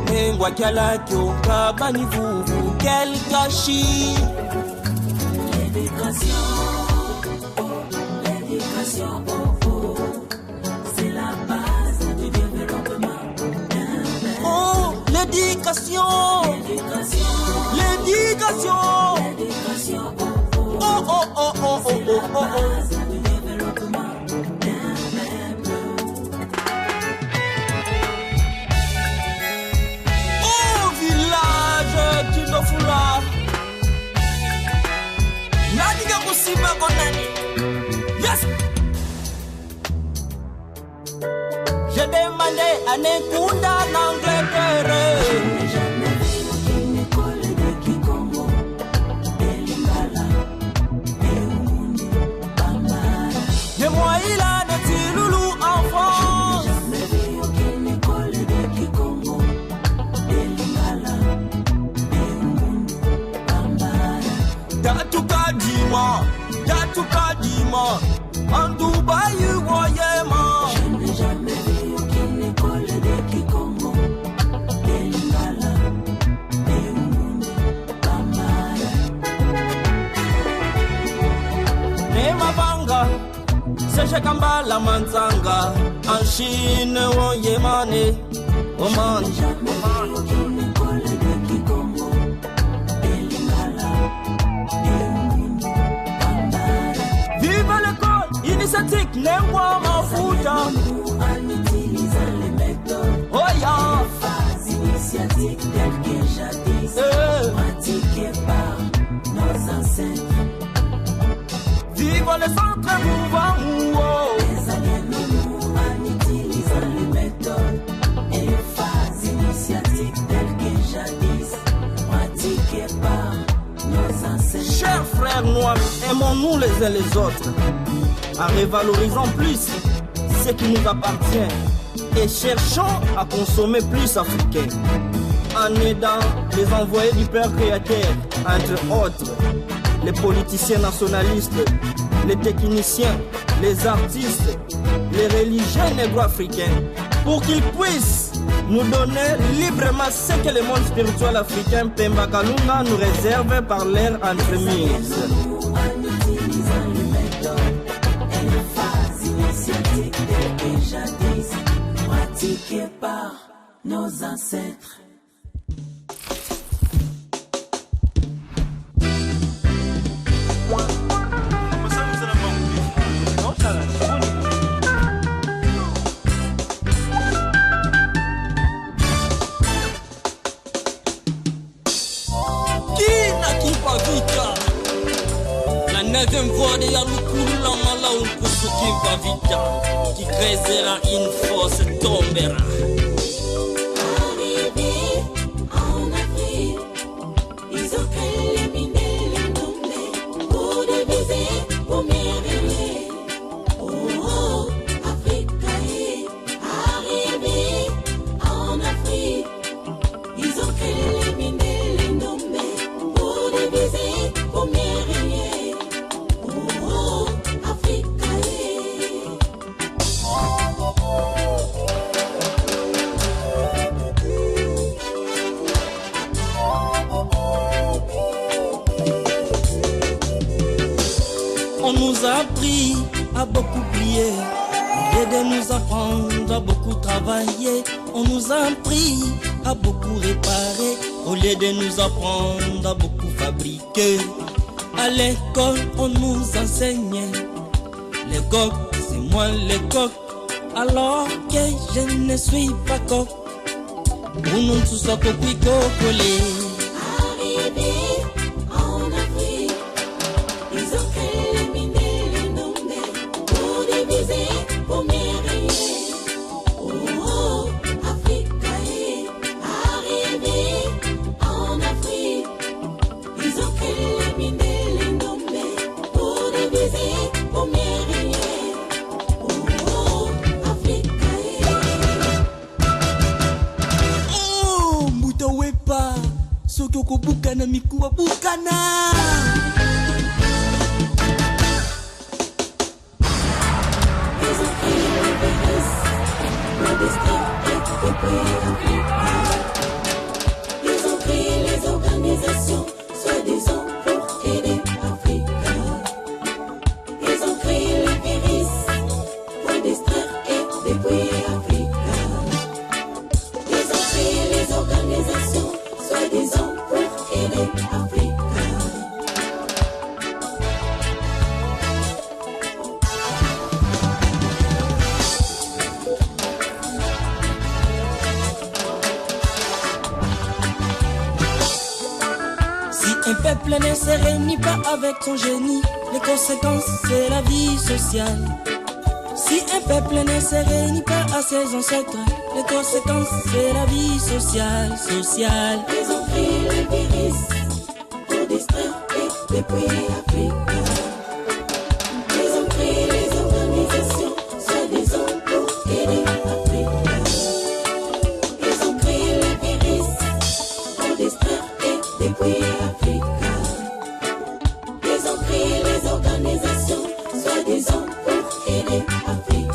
Nengwakialakyo, kabanivuvu, quel gâchis! L'éducation, oh, l'éducation, oh, c'est la base du développement d'un peuple. Oh, l'éducation! L'éducation, L'éducation! l'éducation, oh, Oh. base du développement d'un peuple. Au village, tu ne Bande anekunda na Angleterre. Jamais vu aucune école de Kikongo, de Lingala, de Umundu, Bambara. De Moïla de Tilulu en France. Jamais vu aucune école de Kikongo, de Lingala, de Umundu, Bambara. Tatuka dima, tatuka dima, en Dubaï voyema. Je n'ai jamais vu aucune école de Kikongo, de Lingala, de Umundu, Bambara. Ne mabanga, Serge Kambala Manzanga, en Chine woyemane, Oman. Jamais vu aucune école de Kikongo, de Lingala, de Umundu, Bambara. Vive l'école initiatique Nengwa Mafuta. En utilisant les méthodes, Oh ya, phases initiatiques telles que jadis, eh. pratiquées par nos ancêtres. Vive le centre mouvant. Oh. Les aliens-nous en utilisant les méthodes et phases initiatiques telles que jadis, pratiquées par nos ancêtres. Chers frères noirs, aimons-nous les uns les autres, en revalorisant plus ce qui nous appartient et cherchons à consommer plus africain, en aidant les envoyés du Père Créateur, entre autres, les politiciens nationalistes, les techniciens, les artistes, les religieux négro-africains, pour qu'ils puissent nous donner librement ce que le monde spirituel africain Pemba Kalunga nous réserve par leur entremise. En utilisant les méthodes et les phases initiatiques telles que jadis, pratiquées par nos ancêtres. Kina Kimpa Vita, la neuvième voix de Yalukula Malaunkusu Kimpa Vita, qui creusera une fosse tombera. Arrivés en Afrique, ils ont éliminé les nommés pour diviser, pour mieux régner. Oh, oh, Afrique, eh. Arrivés en Afrique, ils ont éliminé les nommés pour diviser, pour mieux régner. Oh, oh, Afrique, eh. On nous a appris à beaucoup prier, et de nous apprendre à beaucoup travailler. On nous a appris à beaucoup réparer, au lieu de nous apprendre à beaucoup fabriquer. À l'école, on nous enseignait les coqs, c'est moi les coqs, alors que je ne suis pas coq. Nous tous Arrivés en Afrique, ils ont éliminé les nommés pour diviser, pour mieux régner. Oh, oh, Afrique, eh. Arrivés en Afrique, ils ont éliminé les nommés pour diviser, pour mieux régner. Oh, oh, Afrique, eh. Oh, mbuta wepa soki okobukana mikuwa bukana. Ils ont créé le virus pour distraire et détruire l'Afrique. Ils ont créé les organisations, soi-disant pour aider l'Afrique. Ils ont créé le virus pour distraire et détruire l'Afrique. Ils ont créé les organisations, soi-disant pour aider l'Afrique. Si un peuple ne se réunit pas avec son génie, les conséquences c'est la vie sociale. Si un peuple ne se réunit pas à ses ancêtres, Les conséquences, c'est la vie sociale, sociale. Ils ont créé le virus pour distraire et dépouiller l'Afrique. Ils ont créé les organisations, soi-disant pour aider l'Afrique. Ils ont créé le virus pour distraire et dépouiller l'Afrique. Ils ont créé les organisations, soi-disant pour aider l'Afrique.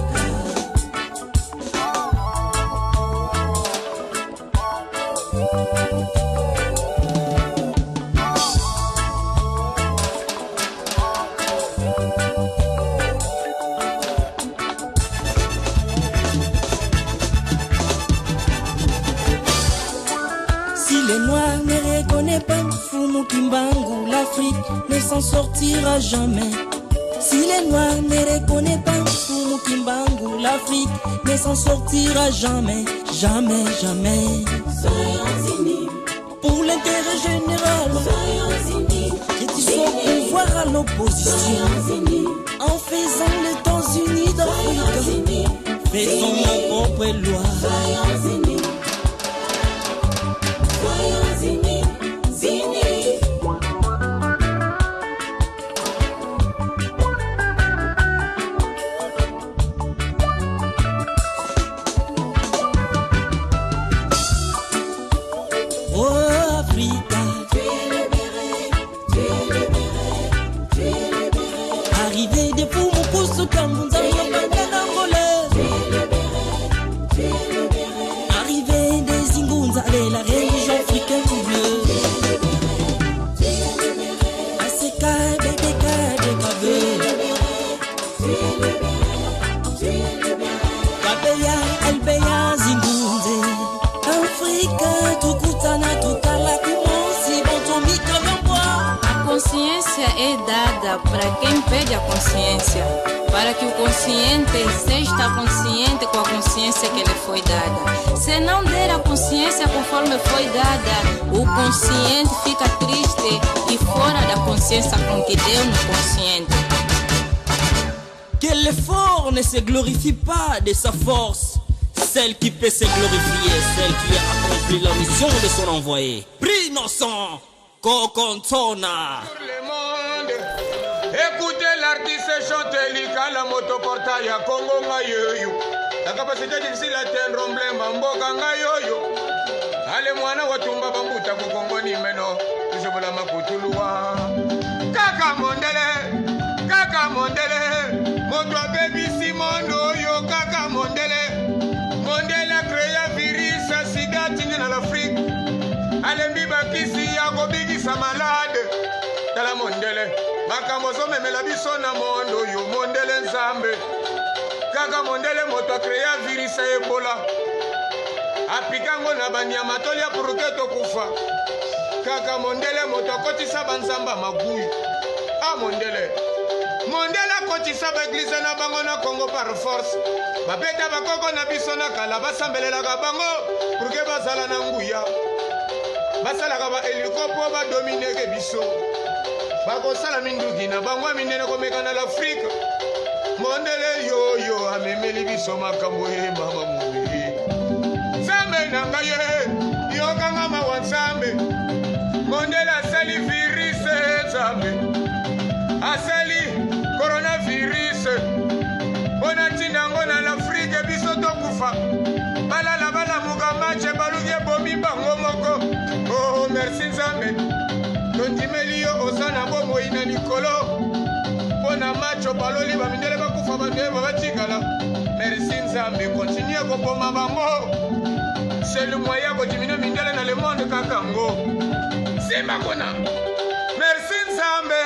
Si les Noirs ne reconnaissent pas Fumu Kimbangu, l'Afrique ne s'en sortira jamais. Si les Noirs ne reconnaissent pas Fumu Kimbangu, l'Afrique ne s'en sortira jamais, jamais, jamais. Soyons unis, Pour l'intérêt général, soyons unis, que tu sois au pouvoir à l'opposition, soyons unis, en faisant les temps unis soyons d'Afrique, unis, faisons nos propres lois. soyons unis, soyons unis, unis. Oh Africa, Tu es libéré, tu es libéré, tu es libéré, arrivée de Fumu Kusu Kambu Nzambe Bangana Angola. tu es libéré, tu es libéré, Arrivée des Ingunza de la religion africaine bleue. tu es libéré, ACK, BBK, DKV. tu es libéré, tu es libéré. Kabeya, LBA, Zingunze. Afrika, tukutana, tukala, kumosi, bantomika, bambwa. A consciência é dada para quem pede a consciência, para que o consciente seja consciente com a consciência que lhe foi dada. Se não der a consciência conforme foi dada, o consciente fica triste e fora da consciência com que deu no consciente. Que l'effort ne se glorifie pas de sa force. Celle qui peut se glorifier, celle qui a accompli la mission de son envoyé. Prie innocent, Kokontona. le monde. Écoutez l'artiste chanter likala moto porta ya Congo ngai oyo. La capacité difficile à atteindre emblème mboka ngai oyo. Ale mwana watumba bambuta ku Congo ni meno tuzobola makutuluwa. Kaka mondele, kaka mondele, moto abebisi mondo oyo kaka mondele. Mondele a virus ya sida atindi na l'Afrique. Alembi bakisi ya kobikisa malade. Tala mondele makambo ozomemela biso na mondo oyo mondele nzambe. Kaka mondele moto akrea virus ya ebola. Apika na banyama tolia puruke tokufa. Kaka mondele moto akotisa banzamba maguyi a mondele. Mondele akotisa baeglize na bango na congo par force. Babeta bakoko na biso na kala basambelelaka bango puruke bazala na nguya. Basalaka baheliko mpo badomineke biso. Bakosala minduki na bango ya minene komeka na l'afrike. Mondele yoyo amemeli biso makambo ye mama mobi nzambe na ngai ye yokanga mawa nzambe. Mondele asali virus nzambe. Asali coronavirus. Mpo na ntina yango na l'afrike biso tokufa. Balala balamuka mache baluki ebomi bango moko. Oh merci nzambe. Tondimeli yo oza na bomoi na likolo. Mpo na macho baloli bamindele bakufa bato yeba batikala. Merci nzambe kontinue koboma bango. C'est le moyen kodimine mindele na le monde kaka ngo. Nsima kuna. Merci nzambe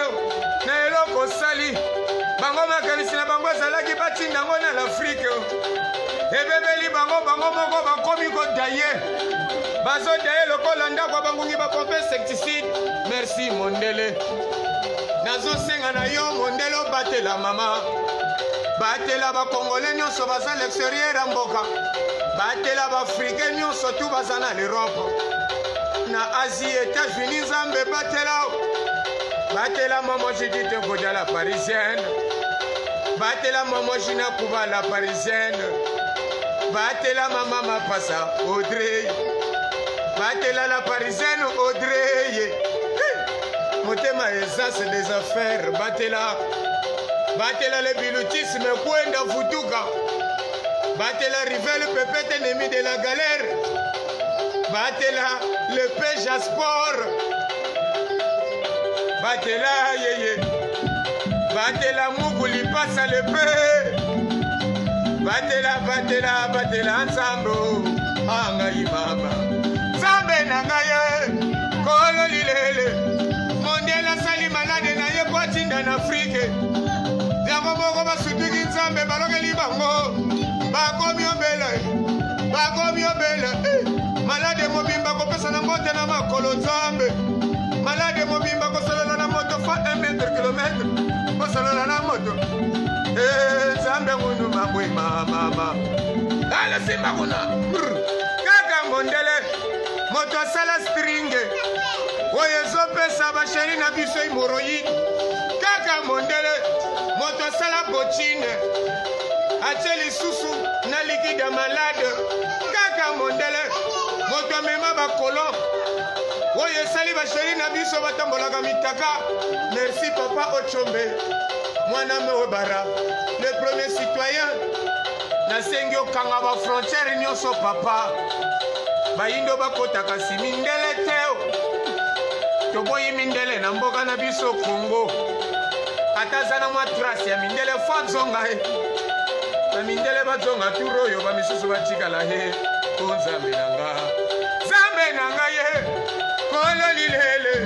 na eloko osali. Bango makanisi na bango ezalaki batinda yango na l'afrike. Ebebeli bango bango moko bakomi kodaye. Bazodaye lokola ndako ya bangungi bapompe insecticide. Merci mondele. Nazosenga na yo mondele obatela mama. Batela bakongole nyonso baza l'extérieur ya mboka. Batela baafrikain nyonso tu baza na l'europe. Na asie états-unis nzambe batela. Batela mama judite nkodia la parisienne. Batela mama jina kuba la parisienne. Batela mama mapasa Audrey, batela la parisienne Audrey. Motema essence des affaires, batela, batela le bilutisme kwenda futuka, batela rivel pepete ennemi de la galère, batela le peja sport, batela yeye, batela muku lipasa le pe, batela batela batela nzambe angai mama, nzambe na ngai kolo lilele, mondele asali malade na ye po atinda na Afrike, yango moko basutuki nzambe balokeli bango, bakomi obela, bakomi obela, malade mobimba kopesa na mbote na makolo nzambe, malade mobimba kosolola na moto fa 1 mètre kilomètre, kosolola na moto, nzambe ngunu mabwe mama, ala simba kuna, kaka mondele moto asala stringe oyo ezopesa basheri na biso hemoroïde, kaka mondele moto asala botine atie lisusu na liquide ya malade, kaka mondele moto amema bakolon oyo esali basheri na biso batambolaka mitaka. Merci papa Ochombe, mwana Mewebara, le premier citoyen. Nasengi okanga ba frontière nyonso papa, bayindo bakotaka si mindele te, toboyi mindele na mboka na biso Congo, ata aza na mwa trace ya mindele fo azonga ye, ba mindele bazonga tour oyo ba misusu batikala ye, o nzambe na nga, nzambe na nga ye, kolo lilele,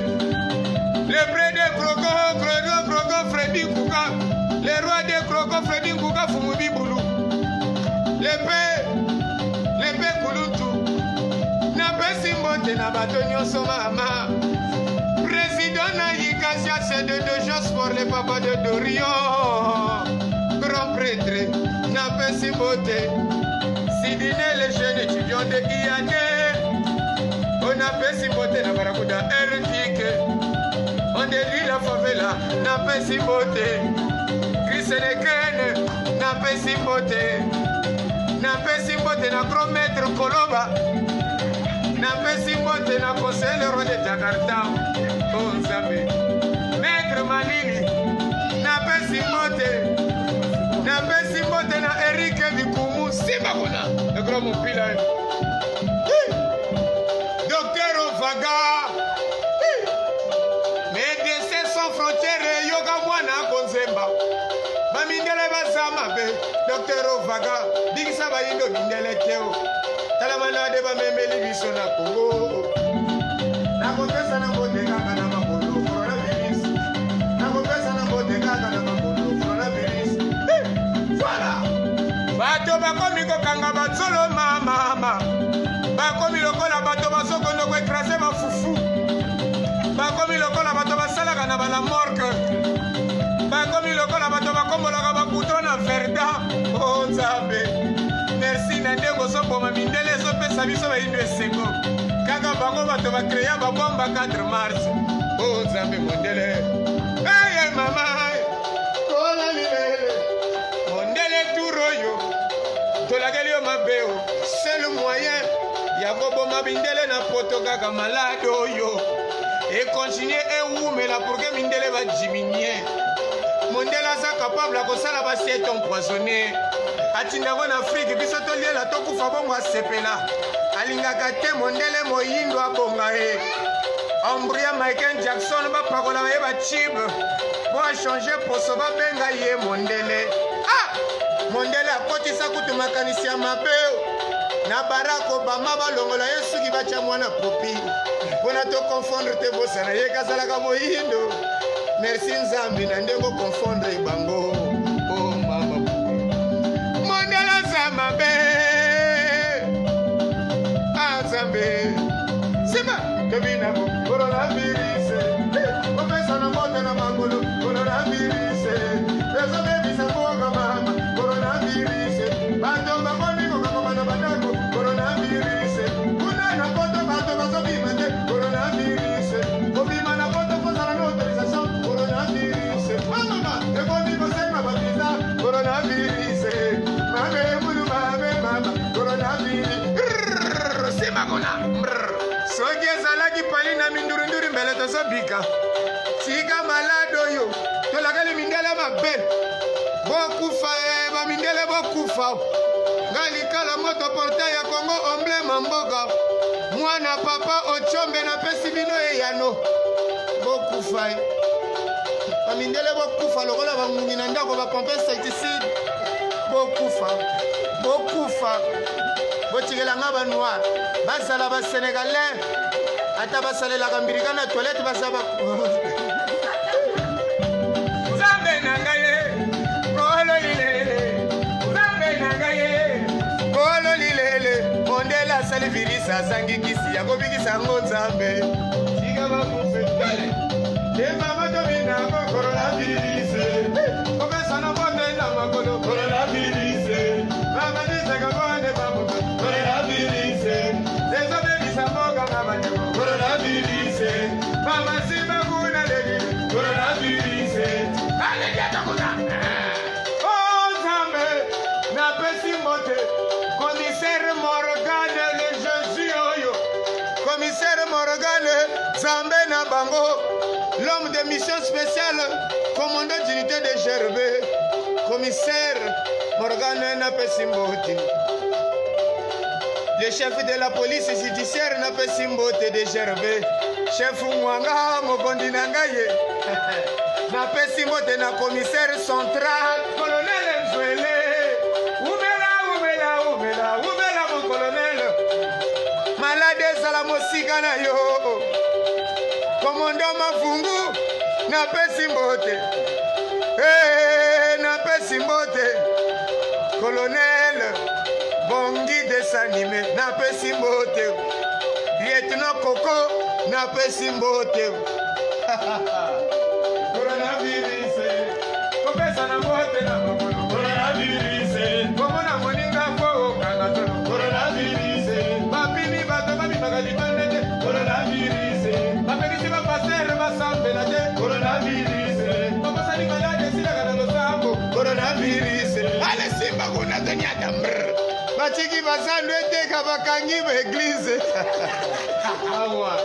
le près de croco, croco, croco, Freddy Nkuka, le roi de croco, Freddy Nkuka, Fumu Bibulu, le pe Kulutu, napesi mbote na bato nyonso mama, président na Yikasia, c'est de Josport, le papa de Dorion, grand prêtre, napesi mbote, Sidine le jeune étudiant de IAD, on apesi mbote na Barakuda Ertike, on délit la favela, napesi mbote, Chris Nekene, napesi mbote, napesi mbote na grand maître Koloba, napesi mbote na conseiller le roi de Jakarta, oh Nzambe, maître Malili, napesi mbote, napesi mbote na Eric Bikumu, simba kuna, le grand mopila, docteur Ovaga, médecins sans frontières, yoka mwana konzemba, bamindele baza mabe, docteur Ovaga, bikisa bayindo mindele teo, tala malade bamemeli biso na Congo, nakopesa na mbote kaka na makolo coronavirus, nakopesa na mbote kaka na makolo coronavirus, voilà, bato bakomi kokanga batsolo mama, bakomi lokola bato bazokondo koekrase bafufu, bakomi lokola bato basalaka na bala morgue, bakomi lokola bato bakombolaka bakuto na verda, oh Nzambe, merci na ndenge ozoboma mindele ezopesa biso bayindo esengo, kaka bango bato bakrea babomba 4 mars, oh Nzambe mondele, eye mama, kola lilele, mondele tour oyo tolakeli yo mabe o, seul moyen ya koboma mindele na poto kaka malade oyo ekontinue ewumela pour que mindele badiminie, mondele aza capable ya kosala basiete empoisonné, atindango na Afrique biso toliela tokufa bongo asepela, alingaka te mondele moyindo abonga ye, embrouilla Michael Jackson bapakolaka ye bachibe po achange poso babenga ye mondele, ah mondele akotisa kutu makanisi ya mabe na Barack Obama balongola ye suki batya mwana popi mpona toconfondre te bosana ye kazalaka moyindo, merci Nzambe na ndenge oconfondre bango, oh mama mondele aza mabe, ah Nzambe sima tobina coronavirus, opesa na mbote na makolo coronavirus, ezobebisa mboka mama coronavirus, bato bakomi kokangama na bandako coronavirus, kuna na poto bato bazobima te coronavirus, kobima na poto kozala na autorisation coronavirus, mama ekomi kosenga bavisa coronavirus, mame mulu mame mama. Tozobika tika malade oyo tolakali mindele mabe. Bokufa e bamindele, bokufa. Nga likala moto portail ya Kongo, emblème mboka, mwana papa Ochombe, napesi bino eyano. Bokufa e bamindele, bokufa lokola bangungi na ndako bapompe insecticide. Bokufa, bokufa, botikelanga banoir, bazala basénégalais, ata basalelaka mbilika na toilette, baza ba Nzambe na ngai ye, Nkolo lilele. Nzambe na ngai ye, Nkolo lilele. Mondele asali virus, azangi kisi ya kobikisa yango. Nzambe, tika bakufe te. Mama, tobinako coronavirus, kopesana mbote na makolo, coronavirus, bamanisaka bone babuka, coronavirus ezobebisa mboka na bandeko, coronavirus, mama nsima kuna leki, coronavirus aleki ata kuna. O Nzambe, napesi mbote commissaire Morgane le Jésus oyo, commissaire Morgane, Nzambe na bango, l'homme de mission spéciale, commandant d'unité de GRB, commissaire Morgane, napesi mbote. Le chef de la police judiciaire, napesi mbote de GRB, chef Mwanga, mokondi na ngai ye. Napesi mbote na commissaire central, colonel Nzwele. Umela, umela, umela, umela, mon colonel. Malade ezala mosika na yo. Komondo Mavungu, napesi mbote. Hey, napesi mbote colonel Bongi Desanime, napesi mbote. Lieutenant Koko, napesi mbote. Coronavirus, kopesana mbote na makolo, coronavirus, komona moninga po okanga tolo, coronavirus, bapimi bato babimaka libanda te, coronavirus, bapekisi bapasteur basambela te, coronavirus, bakosani malade esilaka na losambo, coronavirus. Ale simba kuna tonyata mbrr. Batiki bazando eteka, bakangi baéglise awa.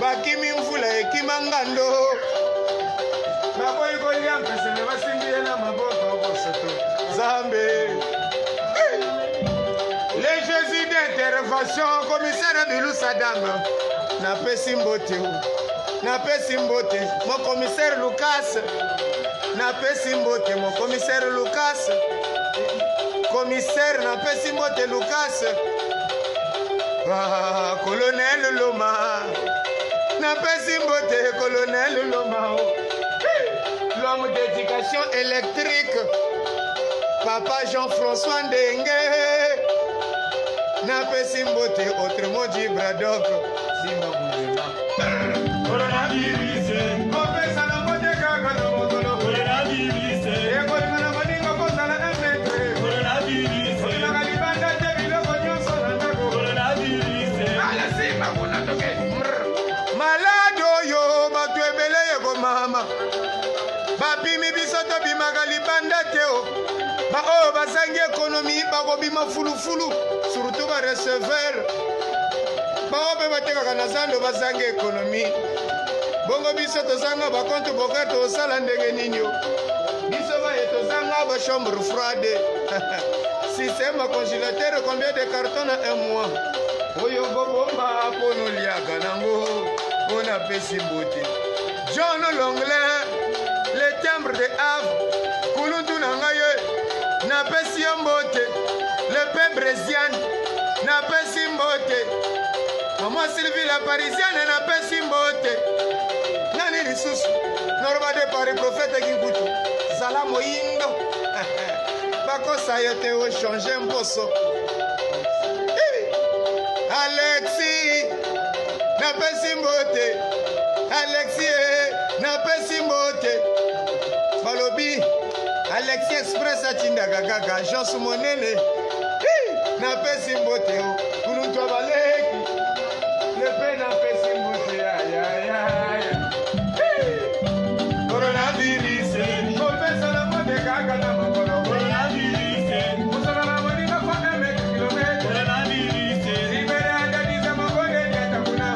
Bakimi mvula ekima ngando. Baboyi kolia mpesene, basimbi ye na maboko bosoto. Nzambe, le Jésus d'intervention, commissaire Bilu Sadam, napesi mbote o, napesi mbote. Mon commissaire Lucas, napesi mbote. Mon commissaire Lucas, commissaire, napesi mbote Lucas. Ah, colonel Loma, napesi mbote colonel Loma o. L'homme d'éducation électrique, papa Jean-François Ndenge, napesi mbote, autrement dit Bradok. Simba Bundema. Coronavirus, kopesana mbote kaka na mokolo, coronavirus, ekolinga na baninga kozala 1 mètre, coronavirus, olingaka libanda te, biloko nyonso na ndako, coronavirus, ala simba kuna toke. Malade oyo bato ebele ekomama, bapimi biso tobimaka libanda te o. Baoyo bazangi économie bakobima fulufulu, surtout bareceveur, bao mpe batekaka na zando, bazangi économie. Bongo biso tozanga bacompte bancaire, tosala ndenge nini o? Biso baye tozanga bachambre froide, système ya congélateur, combien de carton na un mois oyo kobomba mpo noliaka nango? Mpo napesi mbote John Longlin, le timbre de Havre, kuluntu na ngai ye, napesi yo mbote. Le pe Brésiane, napesi mbote. Mama Sylvie la Parisienne, napesi mbote. Nani lisusu? Norba de Paris, prophète Kinkutu, zala moyindo, bakosa yo te, ochange mposo. Alexi, napesi mbote. Alexi e, napesi mbote. Balobi Alexi Express atindaka kaka agence monene. Napesi mbote o kuluntu baleki lepe, napesi mbote yayayaya. Coronavirus, kopesana mbote kaka na makolo, coronavirus, kosala na moninga fa 1 mètre kilomètre, coronavirus, libere adadisa mabonde diata kuna.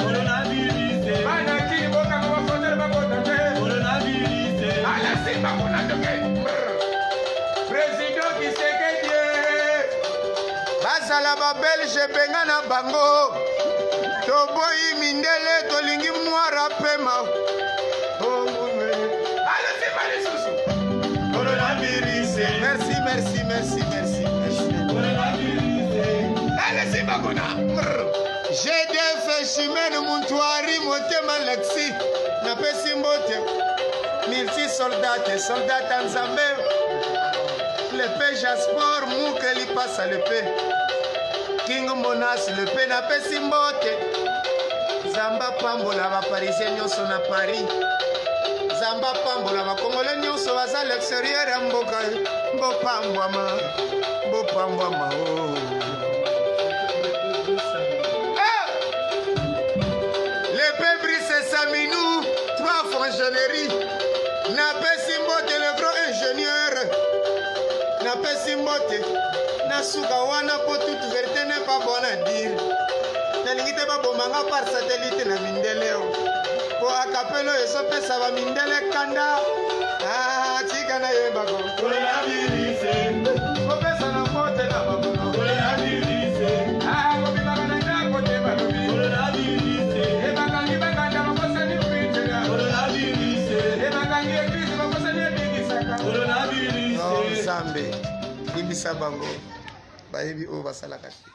Bazala babelge benga na bango. Toboyi mindele tolingi mwara pema. Oh, Alosimba lisusu. Coronavirus. Merci, merci, merci, merci, merci. Coronavirus. Alosimba kuna. GDF Chimene Muntwari Motema Lexi napesi mbote multi soldate soldate ya Nzambe lepe Jaspor Muke Lipasa lepe King Monas lepe napesi mbote Nzambe apambola baparisien nyonso na Paris Nzambe apambola bakongole nyonso baza l'extérieur ya mboka bopambwama bopambwama o oh. Eh! Lepe Brice Saminou trois fonctionneries napesi mbote le grand ingénieur napesi mbote nasuka wana mpo toute vérité n'est pas bonne à dire nalingi te baboma nga par satellite na mindele o mpo akapelo ezopesa bamindele kanda ah, tika nayebako kopesa na mbote na makolo ah, kobimaka na ndako te balobi ebakangi bakanda bakosani fritela ebakangi eglise bakosani ebikisaka nzambe limbisa bango bayebi oyo basalaka te.